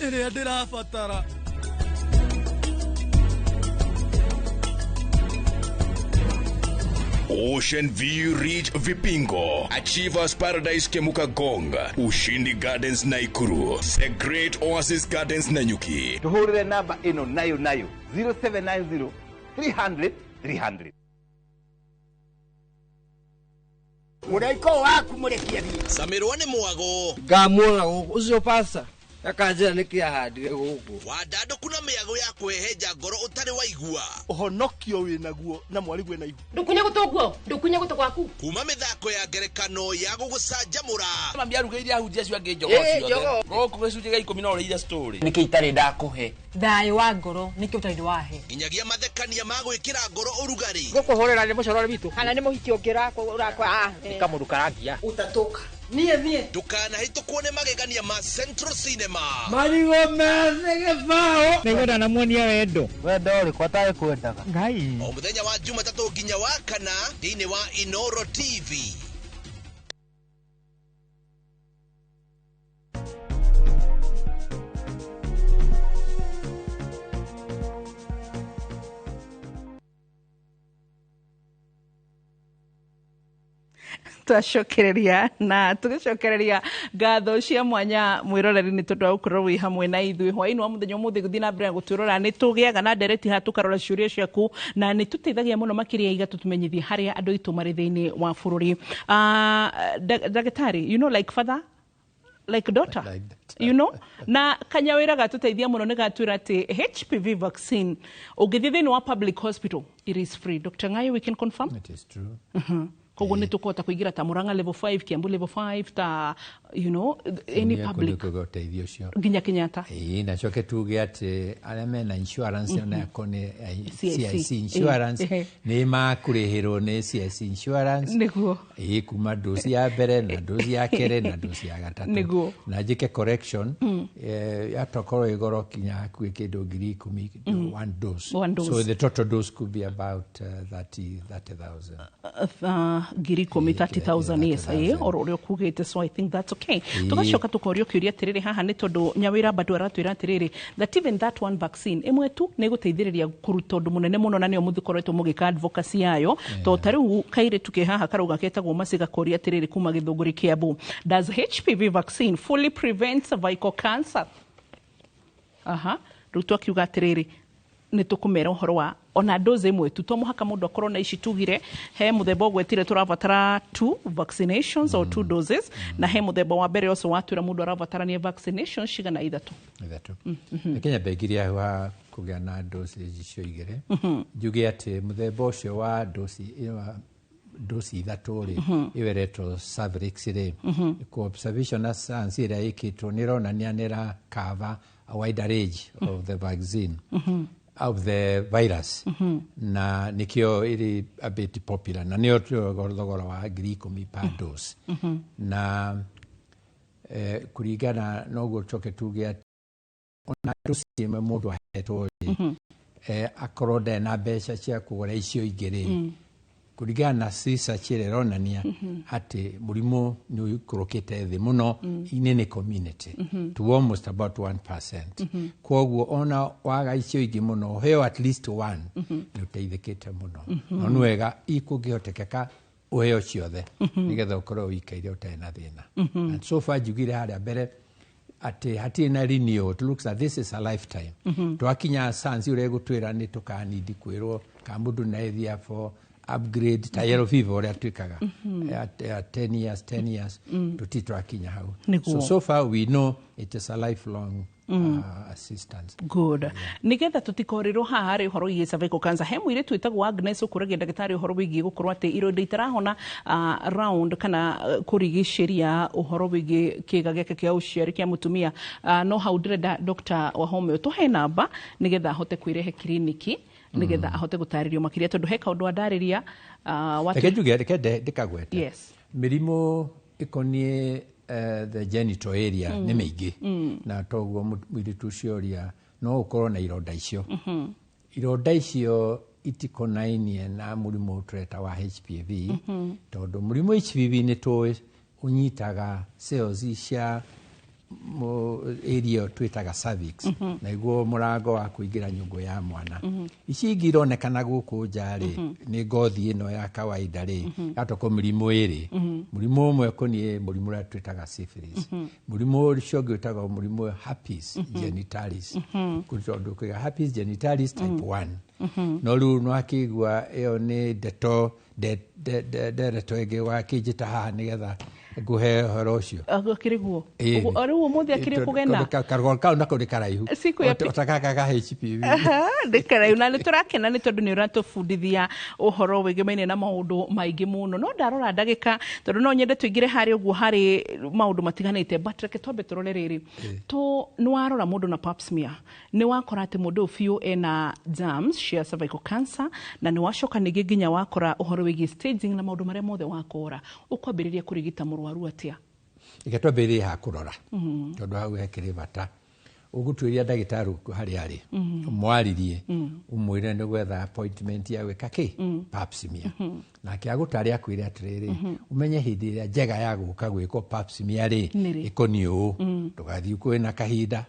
ĩrĩa ndĩrabatara. Ocean View Ridge Vipingo, Achievers Paradise Kemuka Gong, Ushindi Gardens Naikuru, The Great Oasis Gardens Nanyuki. Tuhurire namba ĩno nayo nayo 0790 300 300. Mũraika waku mũrekie thiĩ. Samirwo nĩ mwago. Ngamuona gũkũ ũcio pasta akanjĩra nĩkĩ ahandire gũkũ. Wandandũku na mĩago ya kwĩhenja ngoro ũtarĩ waigua. Ũhonokio wĩnaguo na mwarigwe na ihu. Ndũkunye gũtũ guo, ndũkunye gũtũ gwaku. Kuma mĩthako ya ngerekano ya gũgũcanjamũra. Mami arugĩire ahunjia acio angĩ njogoo ciothe. Gũkũ gĩcunjĩ gĩa 10 no ũrĩire story. Nĩkĩ itarĩ ndakũhe? Thayũ wa ngoro nĩkĩ ũtarĩ wahe. Nginyagia mathekania ma gwĩkĩra ngoro ũrugarĩ. Gũkũhũrĩra nĩ mũcorore witũ. Kana nĩ mũhiki ũngĩ ũrakwa. Nĩ kamũndũ karangia. Ũtatũka. Niĩ niĩ. Ndũkanahĩtũkwo nĩ magegania ma Central Cinema. Marigũ methĩ gĩbaũ. Nĩngwenda namuonia wendo. Wendo ũrĩkũ atarĩ kwendaga. Ngai. O mũthenya wa Jumatatũ nginya wa kana thĩinĩ wa Inooro TV. Twacokereria na tugicokereria ngatho cia mwanya mwiroreri ni tondu wa gukorwo wi hamwe na ithuĩ hwaĩ-inĩ wa mũthenya ũmũthĩ gũthiĩ na mbere na gũtwĩrora nĩ tũgĩaga na ndereti haha tũkarora ciũria ciaku na nĩ tũteithagia mũno makĩria iga tũtũmenyithie harĩa andũ aitũ marĩ thĩinĩ wa bũrũri. Ndagĩtarĩ, you know, like father like daughter, like you know, na kanyawĩra gatũteithia mũno nĩ gatwĩra atĩ HPV vaccine ũngĩthiĩ thĩinĩ wa public hospital it is free. Dr. Ngayo, we can confirm it is true. Koguo nĩ tũkũhota kũingĩra ta Murang'a level 5, Kiambu level 5, ta you know any public ũteithio ũcio nginya Kenyatta. Ĩĩ, na coke tuge atĩ arĩa mena insurance ona yako nĩ CIC insurance nĩ makũrĩhĩrwo nĩ CIC insurance nĩguo. Ĩĩ, kuma dosi ya mbere na dosi ya kerĩ na dosi ya gatatũ. Nĩguo. Na njĩke correction, yatokorwo ĩ goro kinya hakuhĩ kĩndũ 10,000 one dose. One dose. So the total dose could be about 30,000. 10,000, 30,000, yes, oro ũrĩa ũkugĩte, so I think that's okay. Tũgacoka tũkorio kĩũria atĩrĩrĩ haha nĩ tondũ Nyawĩra bado aratwĩra atĩrĩrĩ that even that one vaccine ĩmwe tu nĩ ĩgũteithĩrĩria kũruta ũndũ mũnene mũno na nĩyo mũthikoretwo mũgĩka advocacy yayo. To ta rĩu kairĩtu ke haha karauga ketagwo Mercy gakoria atĩrĩrĩ kuma Gĩthũngũri Kiambu, does HPV vaccine fully prevent cervical cancer? Aha, rĩu twakiuga atĩrĩrĩ Nĩ tũkũmera ũhoro wa ona dose ĩmwe tu, to mũhaka mũndũ akorwo na ici tugire. He mũthemba ũgwetire tũrabatara two vaccinations or two doses, na he mũthemba wa mbere ũcio watwĩra mũndũ arabatarania vaccinations cigana? Ithatũ. Ithatũ. Reke nyambe ngirie hau ha kũgĩa na dose icio igĩrĩ, njuge atĩ mũthemba ũcio wa dose ĩyo, dose ithatũ rĩ, ĩyo ĩretwo Cervarix rĩ, ku observation na science ĩrĩa ĩkĩtwo nĩ ĩronania nĩ ĩra cover a wider range of the vaccine, of the virus, na nĩkĩo ĩrĩ a bit popular, na nĩyo thogora wa 10,000 per dose. Na kũringana noguo tũcoke tuge atĩ ona dose ĩmwe mũndũ ahetwo rĩ, akorwo ndarĩ na mbeca cia kũgũra icio ingĩ rĩ, kũringana na research ĩrĩa ĩronania atĩ mũrimũ nĩ ũikũrũkĩte thĩ mũno in any community to almost about 1%. Koguo ona waga icio ingĩ mũno, ũheo at least one, nĩ ũteithĩkĩte mũno. No nĩ wega ikũngĩhotekeka ũheo ciothe, nĩgetha ũkorwo ũikaire ũtarĩ na thĩna. And so far njugire harĩa mbere atĩ hatirĩ na renewal. It looks like this is a lifetime. Twakinya science ũrĩa ĩgũtwĩra nĩ tũkanindi kwĩrwo ka mũndũ na for upgrade ta yellow fever ũrĩa twĩkaga at 10 years, 10 years, tũtirĩ twakinya hau. So far we know it is a lifelong assistance. Good. Nigetha tũtikorirwo haha harĩ ũhoro wĩgiĩ cervical cancer, he mũirĩtu wĩtagwo Agnes ũkũragia ndagĩtarĩ ũhoro wĩgiĩ gũkorwo atĩ ironda itarahona round kana kũrigicĩria ũhoro wĩgiĩ kĩga gĩake kĩa ũciari kĩa mũtumia. No hau ndĩrenda Dr. Wahome ũtũhe namba nĩgetha ahote kwĩrehe kiriniki, nĩgetha ahote gũtarĩrio makĩria, tondũ he kaũndũ andarĩria Reke njuge, reke ndĩkagwete. Yes. Mĩrimũ ĩkoniĩ the genital area nĩ mĩingĩ, na toguo mũirĩtu ũcio ũria no ũkorwo na ironda icio. Ironda icio itikonainie na mũrimũ tũreta wa HPV, tondũ mũrimũ HPV nĩ tũĩ ũnyitaga cells cia area ĩyo twĩtaga cervix, na iguo mũrango wa kũingĩra nyũngũ ya mwana. Ici ingĩ ironekana gũkũ nja rĩ, nĩ ngothi ĩno ya kawaida rĩ, gatoko mĩrimũ ĩrĩ. Mũrimũ ũmwe ũkoniĩ mũrimũ ũrĩa twĩtaga syphilis, mũrimũ ũcio ũngĩ wĩtagwo mũrimũ herpes genitalis. Tondũ kũiga herpes genitalis type 1, no rĩu nĩwakĩigua ĩyo nĩ ndeto ndereto ĩngĩ wakĩnjĩta haha nĩgetha ngũhe ũhoro ũcio. Akĩrĩ guo? Ĩĩ. Rĩu ũmũthĩ akĩrĩ kũgena. Karũgano kau nako nĩ karaihu. Siku ya Ota gaka ga HPV. Ndĩkaraihu na nĩ tũrakena nĩ tondũ nĩ ũratũbundithia ũhoro wĩgemaine na maũndũ maingĩ mũno. No ndarora ndagĩka, tondũ no nyende tũingĩre harĩ ũguo harĩ maũndũ matiganĩte, but reke twambe tũrore rĩrĩ to nĩ warora mũndũ na pap smear, nĩ wakora atĩ mũndũ ũyũ biũ ena germs cia cervical cancer, na nĩ wacoka ningĩ nginya wakora ũhoro wĩgiĩ staging na maũndũ marĩa mothe wakora, ũkwambĩrĩria kũrigita mũrwaru atĩa? Reke twambĩrĩrie ha kũrora, tondũ hau hekĩrĩ bata. Ũgũtuĩria ndagĩtarĩ harĩa arĩ, ũmwaririe, ũmwĩre nĩ gwetha appointment ya gwĩka kĩ? Pap smear. Nake agũtare akwĩre atĩrĩrĩ, ũmenye hĩndĩ ĩrĩa njega ya gũka gwĩkwo pap smear rĩ, Nĩ rĩ? ĩkoniĩ ũũ, ndũgathiĩ kwĩ na kahinda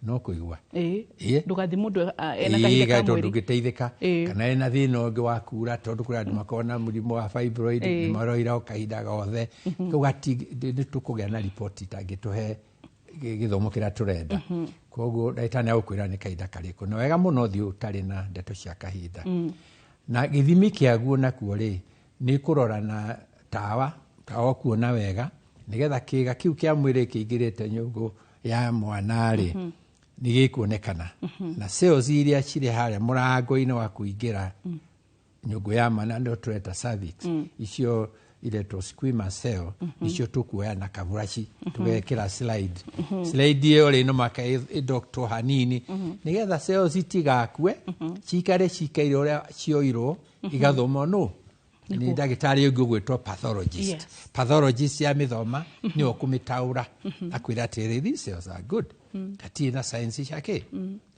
no kũigua. Ĩĩ. Ndũgathiĩ mũndũ ena kahinda ka Tondũ mweri. ndũngĩteithĩka kana ena thĩna ũngĩ wa kura, tondũ kũrĩ andũ makoragwo na mũrimũ wa fibroid, nĩ maroira o kahinda gothe. Kau nĩ tũkũgĩa na riboti itangĩtũhe gĩthomo kĩrĩa tũrenda. Koguo ndagĩtarĩ nĩ agũkwĩra nĩ kahinda karĩkũ na wega mũno ũthiĩ ũtarĩ na ndeto cia kahinda. Na gĩthimi kĩaguo nakuo rĩ, nĩ kũrora na tawa, tawa kuona wega, nĩgetha kĩga kĩu kĩa mwĩrĩ kĩingĩrĩte nyũngũ ya mwana rĩ, nĩ gĩkuonekana, na cells iria cirĩ harĩa mũrango-inĩ wa kũingĩra nyũngũ ya mwana, nĩo tũreta cervix, icio iretwo squamous cell, icio tũkuoya na kaburaci tũgekĩra slide. Slide ĩyo rĩ, no maka ĩdoktwo hanini nĩgetha cells itigakue, cikare cikaire ũrĩa cioirwo, igathomwo nũ nĩ ndagĩtarĩ ũngĩ ũgwĩtwo pathologist. Pathologist ya mĩthoma nĩwe ũkũmĩtaũra, akwĩra atĩrĩrĩ, these cells are good, hatirĩ na science ciake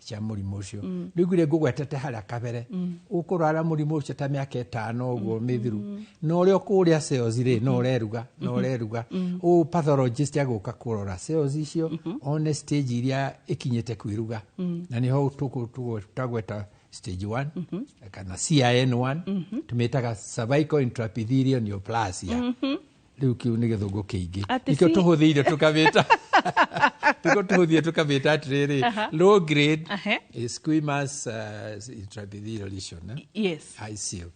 cia mũrimũ ũcio. Rĩu ngwire ngũgwetete harĩa kabere, ũkũrwara mũrimũ ũcio ta mĩaka 5 ũguo mĩthiru, na ũrĩa ũkũrĩa cells rĩ, no ũreruga no ũreruga. Ũũ pathologist agũka kũrora cells icio, one stage iria ĩkinyĩte kwĩruga, na nĩho tũgweta stage 1 kana CIN1, tũmĩtaga cervical intraepithelial neoplasia. Rĩu kĩu nĩ gĩthũngũ kĩingĩ. Atĩ Nĩkĩo tũhũthĩire tũkamĩta Tuko tũhũthie tũkamĩta atĩrĩrĩ, low grade is squamous intraepithelial lesion, eh? Yes. ICL.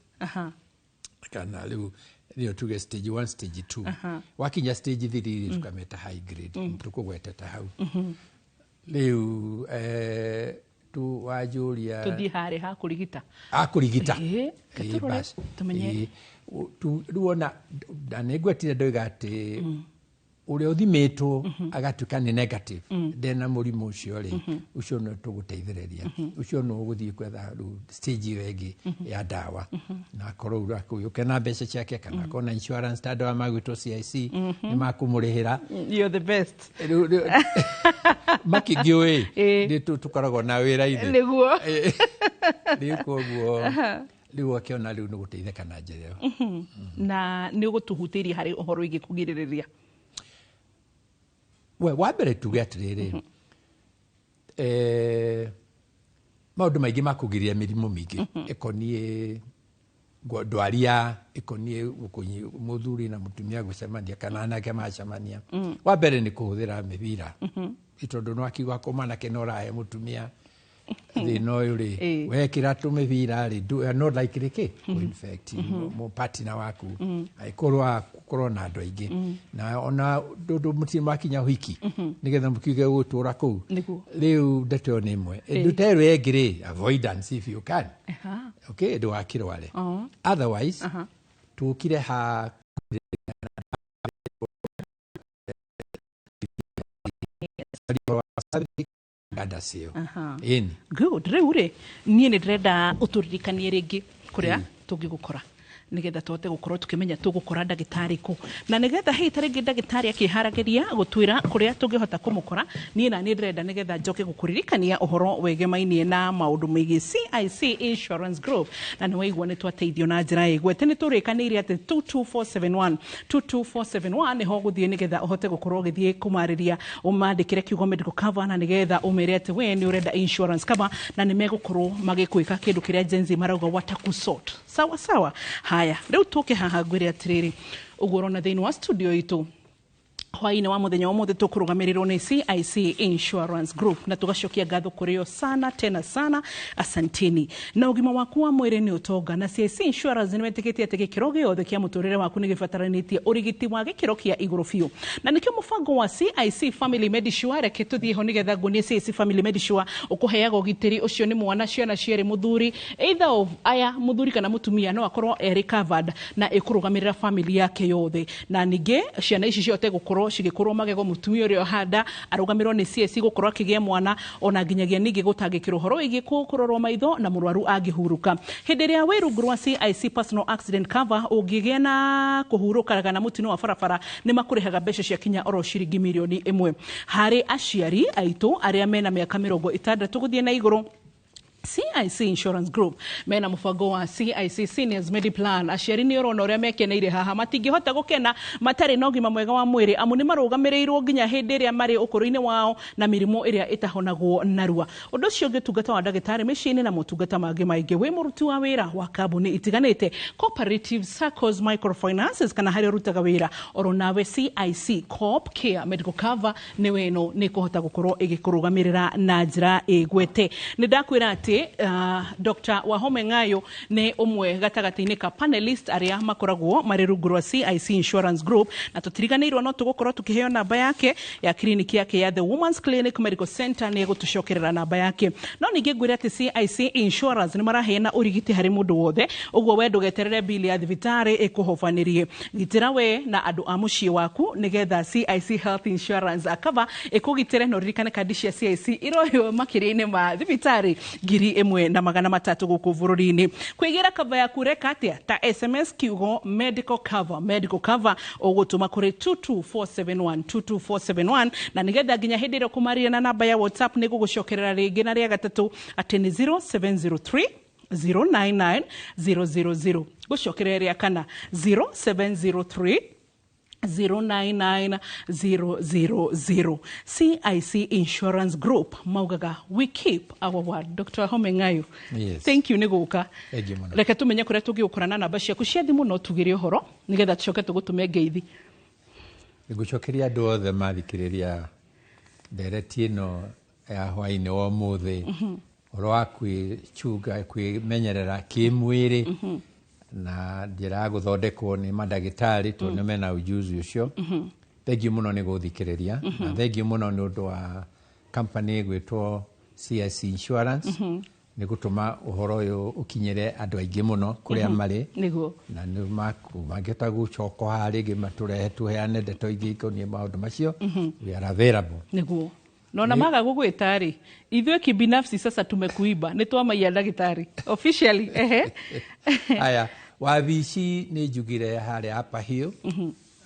Kana rĩu nĩyo tuge stage 1, stage 2. Wakinya stage 3 rĩ, tũkamĩta high grade. Tũkũgwetete hau. Rĩu tu wanjũria Tũthiĩ harĩ ha kũrigita. Akũrigita. Ĩĩ, Ĩĩ, tũrore, bas. tũmenye. Ĩĩ. Rĩu ona na nĩ ngwetire ndoiga atĩ ũrĩa ũthimĩtwo agatuĩka nĩ negative, ndena mũrimũ ũcio rĩ, ũcio no tũgũteithĩrĩria, ũcio no ũgũthiĩ gwetha rĩu stage ĩyo ĩngĩ ya ndawa, na akorwo ũke na mbeca ciake kana akorwo na insurance ta andũ aya magwĩtwo CIC nĩ makũmũrĩhĩra. You're the best. Makĩngĩũĩ nĩ tũkoragwo na wĩra ithe. Nĩguo. Rĩu koguo rĩu akĩona rĩu nĩ gũteithĩka na njĩra ĩyo. Na nĩ ũgũtũhutĩria harĩ ũhoro wĩgiĩ kũgirĩrĩria. We wa mbere tuge atĩrĩrĩ, maũndũ maingĩ ma kũgiria mĩrimũ mĩingĩ ĩkoniĩ ndwaria, ĩkoniĩ mũthuri na mũtumia gũcemania kana anake macemania. Wa mbere nĩ kũhũthĩra mĩbira, tondũ no akiuga ko mwanake no ũrahe mũtumia thĩna ũyũ rĩ, wekĩra tũmĩbira rĩ, you are not likely kĩ kũ-infect partner waku, angĩkorwo gũkorwo na andũ aingĩ na ona ndũndũ mũtirĩ mwakinya ũhiki nĩgetha mũkiuge gũtũra kũu. Rĩu ndeto ĩyo nĩ ĩmwe. Ndeto ĩyo ĩngĩ rĩ, avoidance if you can. Okay, ndũgakĩrware. Otherwise tũkire ha nganda cio. Ĩni. Good. Rĩu rĩ, niĩ nĩ ndĩrenda ũtũririkanie rĩngĩ kũrĩa tũngĩgũkora, nĩgetha tũhote gũkorwo tũkĩmenya tũgũkora ndagĩtarĩ kũ, na nĩgetha hihi ta rĩngĩ ndagĩtarĩ akĩharagĩria gũtwĩra kũrĩa tũngĩhota kũmũkora, niĩ na niĩ ndĩrenda nĩgetha njoke gũkũririkania ũhoro wegemainie na maũndũ megiĩ CIC Insurance Group. Na nĩ waigua nĩ twateithio na njĩra ĩgwete, nĩ tũrĩkanĩire atĩ 22471, 22471 nĩho ũgũthiĩ nĩgetha ũhote gũkorwo ũgĩthiĩ kũmarĩria, ũmandĩkĩre kiugo medical cover, na nĩgetha ũmere atĩ we nĩ ũrenda insurance cover, na nĩ megũkorwo magĩkwĩka kĩndũ kĩrĩa Gen Z marauga watakusort. Sawa sawa. Haya, rĩu tũke haha ngwĩre atĩrĩrĩ, ũguo ũrona thĩinĩ wa studio itũ hwaĩ-inĩ wa mũthenya wa ũmũthĩ, tũkũrũgamĩrĩrwo nĩ CIC Insurance Group, na tũgacokia ngatho kũrĩ o sana tena sana, asanteni. Na ũgima waku wa mwĩrĩ nĩ ũtonga, na CIC Insurance nĩ metĩkĩtie atĩ gĩkĩro gĩothe kĩa mũtũrĩre waku nĩ gĩbataranĩtie ũrigiti wa gĩkĩro kĩa igũrũ biũ, na nĩkĩo mũbango wa CIC Family Medisure. Reke tũthiĩ ho nĩgetha nguonie CIC Family Medisure ũkũheaga ũgitĩri ũcio nĩ mwana, ciana cierĩ, mũthuri, either of aya, mũthuri kana mũtumia, no akorwo erĩ covered na ĩkũrũgamĩrĩra family yake yothe, na ningĩ ciana ici cihote gũkorwo cigĩkũrwo magego, mũtumia ũrĩa ũhanda arũgamĩrwo nĩ CIC gũkorwo akĩgĩa mwana, ona nginyagia ningĩ gũtangĩkĩrwo ũhoro wĩgiĩ kũrorwo maitho na mũrwaru angĩhurũka. Hĩndĩ ĩrĩa wĩ rungu rwa CIC personal accident cover, ũngĩgĩa na kũhurũka kana mũtino wa barabara, nĩ makũrĩhaga mbeca cia kinya oro ciringi mirioni 1. Harĩ aciari aitũ arĩa mena mĩaka 60 gũthiĩ na igũrũ, CIC Insurance Group mena mũbango wa CIC Seniors Mediplan. Aciari nĩ ũrona ũrĩa mekeneire haha, matingĩhota gũkena matarĩ na ũgima mwega wa mwĩrĩ, amu nĩ marũgamĩrĩirwo nginya hĩndĩ ĩrĩa marĩ ũkũrũ-inĩ wao na mĩrimũ ĩrĩa ĩtahonagwo narua. Ũndũ ũcio ũngĩ, ũtungata wa ndagĩtarĩ mĩciĩ-inĩ na motungata mangĩ maingĩ. Wĩ mũruti wa wĩra wa kambuni itiganĩte, cooperative, SACCOs, microfinances, kana harĩa ũrutaga wĩra, oro nawe CIC Coop Care Medical Cover nĩ weno nĩ ĩkũhota gũkorwo ĩgĩkũrũgamĩrĩra na njĩra ĩgwete. Nĩ ndakwĩra atĩ Dr. Wahome Ng'ayo nĩ ũmwe gatagatĩ-inĩ ka panelist arĩa makoragwo marĩ rungu rwa CIC Insurance Group, na tũtiriganĩirwo no tũgũkorwo tũkĩheo namba yake ya kiriniki yake ya The Women's Clinic Medical Center, nĩ egũtũcokerera namba yake. No ningĩ ngwĩre atĩ CIC Insurance nĩ maraheana ũrigiti harĩ mũndũ wothe, ũguo we ndũgeterere bili ya thibitarĩ ĩkũhobanĩrie. Gitĩra we na andũ a mũciĩ waku nĩgetha CIC Health Insurance cover ĩkũgitĩre, na ũririkane kandi cia CIC iroywo makĩria-inĩ ma thibitarĩ 1300 gũkũ bũrũri-inĩ. Kwĩgĩra cover yaku reka atĩa? Ta SMS kiugo medical cover, medical cover, ũgũtũma kũrĩ 22471, 22471, na nĩgetha nginya hĩndĩ ĩrĩa ũkũmaria na namba ya WhatsApp nĩ gũgũcokerera rĩngĩ na rĩa gatatũ atĩ nĩ 0703 099 000. Gũcokerera rĩa kana, 0703 099000. CIC Insurance Group maugaga, "We keep our word." Dr. Home Ng'ayo. Yes. Thank you nĩ gũka. Thank you mũno. Reke tũmenye kũrĩa tũngĩgũkora na namba ciaku cia thimũ, no tugĩre ũhoro nĩgetha tũcoke tũgũtũme ngeithi. Ngũcokeria andũ othe mathikĩrĩria. Ndereti ĩno ya hwainĩ wa ũmũthĩ, ũhoro wa kwĩchunga, kwĩmenyerera kĩmwĩrĩ na njĩra ya gũthondekwo nĩ mandagĩtarĩ, tondũ nĩ mena ujuzi ũcio. Thengiũ mũno nĩ gũthikĩrĩria, na thengiũ mũno nĩ ũndũ wa company ĩgwĩtwo CIC Insurance nĩ gũtũma ũhoro ũyũ ũkinyĩre andũ aingĩ mũno kũrĩa marĩ. Na nĩ mangĩhota gũcoka haha rĩngĩ matũrehe tũheane ndeto ingĩ ikoniĩ maũndũ macio, we are available. Nĩguo nona maga gũgwĩta rĩ, ithuĩ kibinafsi sasa tumekuiba, nĩ twamaiya ndagĩtarĩ officially, ehe. Aya, wabici nĩ njugire harĩa Upper Hill,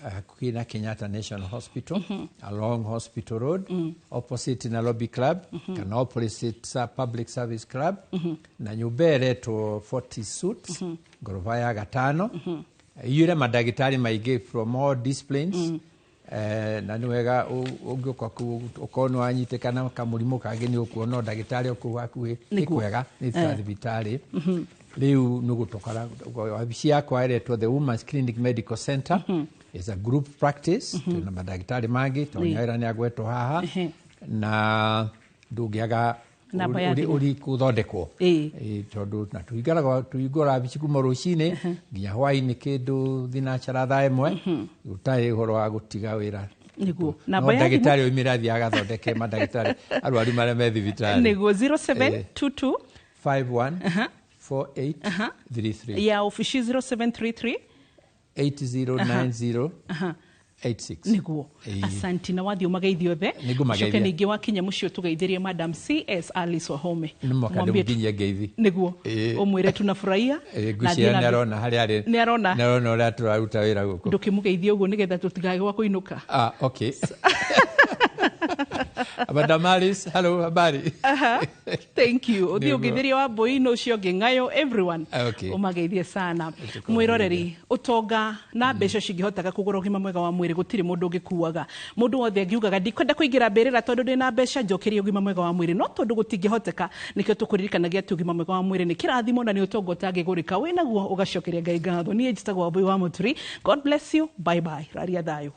hakuhĩ na Kenyatta National Hospital, along Hospital Road, opposite Nairobi Club, kana opposite Public Service Club, na nyũmba ĩretwo 40 Suites, ngoroba ya gatano, iyũre mandagĩtarĩ maingĩ from all disciplines. Na nĩ wega ũngĩũka kũu ũkorwo nĩ wanyitĩkana kamũrimũ kangĩ, nĩ ũkuona ndagĩtarĩ o kũu hakuhĩ. Nĩ kwega, nĩ ta thibitarĩ. Rĩu nĩ gũtũkora wabici yakwa ĩretwo The Women's Clinic Medical Center, is a group practice. Twĩna mandagĩtarĩ mangĩ tondũ Nyaira nĩ agwetwo haha, na ndũngĩaga Namba ya thimũ. Ũri kũthondekwo. Ĩĩ, tondũ na tũhingũraga wabici kuma rũcinĩ nginya hwainĩ kĩndũ thinacara thaa 1, gũtarĩ ũhoro wa gũtiga wĩra. Nĩguo No namba ya thimũ. Ndagĩtarĩ oimĩra athiĩ agathondeke mandagĩtarĩ arwaru marĩa me thibitarĩ. Nĩguo, 0722 51 48 33. Ya ofici 0733 8090 86. Nĩguo. Asanti, na wathiĩ ũmageithie othe. Nĩngũmageithia. Ũcoke ningĩ wakinya mũciĩ ũtũgeithĩrie Madam CS Alice Wahome. Nĩ mwaka Mwambie ndĩmũkinyie ngeithi. Nĩguo, ũmwĩre tunafurahia. Na Ngwĩciria athiĩ na nĩ arona harĩa arĩ. Nĩ arona. Nĩ arona ũrĩa tũraruta wĩra gũkũ. Ndũkĩmũgeithie ũguo nĩgetha tũtigage gwa kũinũka. Ah, okay. Madam Alice, hello, habari. Aha, thank you. Ũthiĩ Nĩguo. ũngeithĩrie wa mbũi ũcio ũngĩ ng'ayo, everyone. Ũmageithie sana. Mwĩroreri, ũtonga na mbeca cingĩhotaga kũgũra ũgima mwega wa mwĩrĩ, gũtirĩ mũndũ ũngĩkuaga. Mũndũ wothe angiugaga ndikwenda kũingĩra mbĩrĩra tondũ ndĩna mbeca, njokeria ũgima mwega wa mwĩrĩ, no tondũ gũtingĩhoteka, nĩkĩo tũkũririkanagia atĩ ũgima mwega wa mwĩrĩ nĩ kĩrathimo na nĩ ũtonga ũtangĩgũrĩka. Wĩnaguo ũgacokeria Ngai ngatho. Niĩ njĩtagwo Wambui wa Mũturi. God bless you, bye bye, raria thayũ.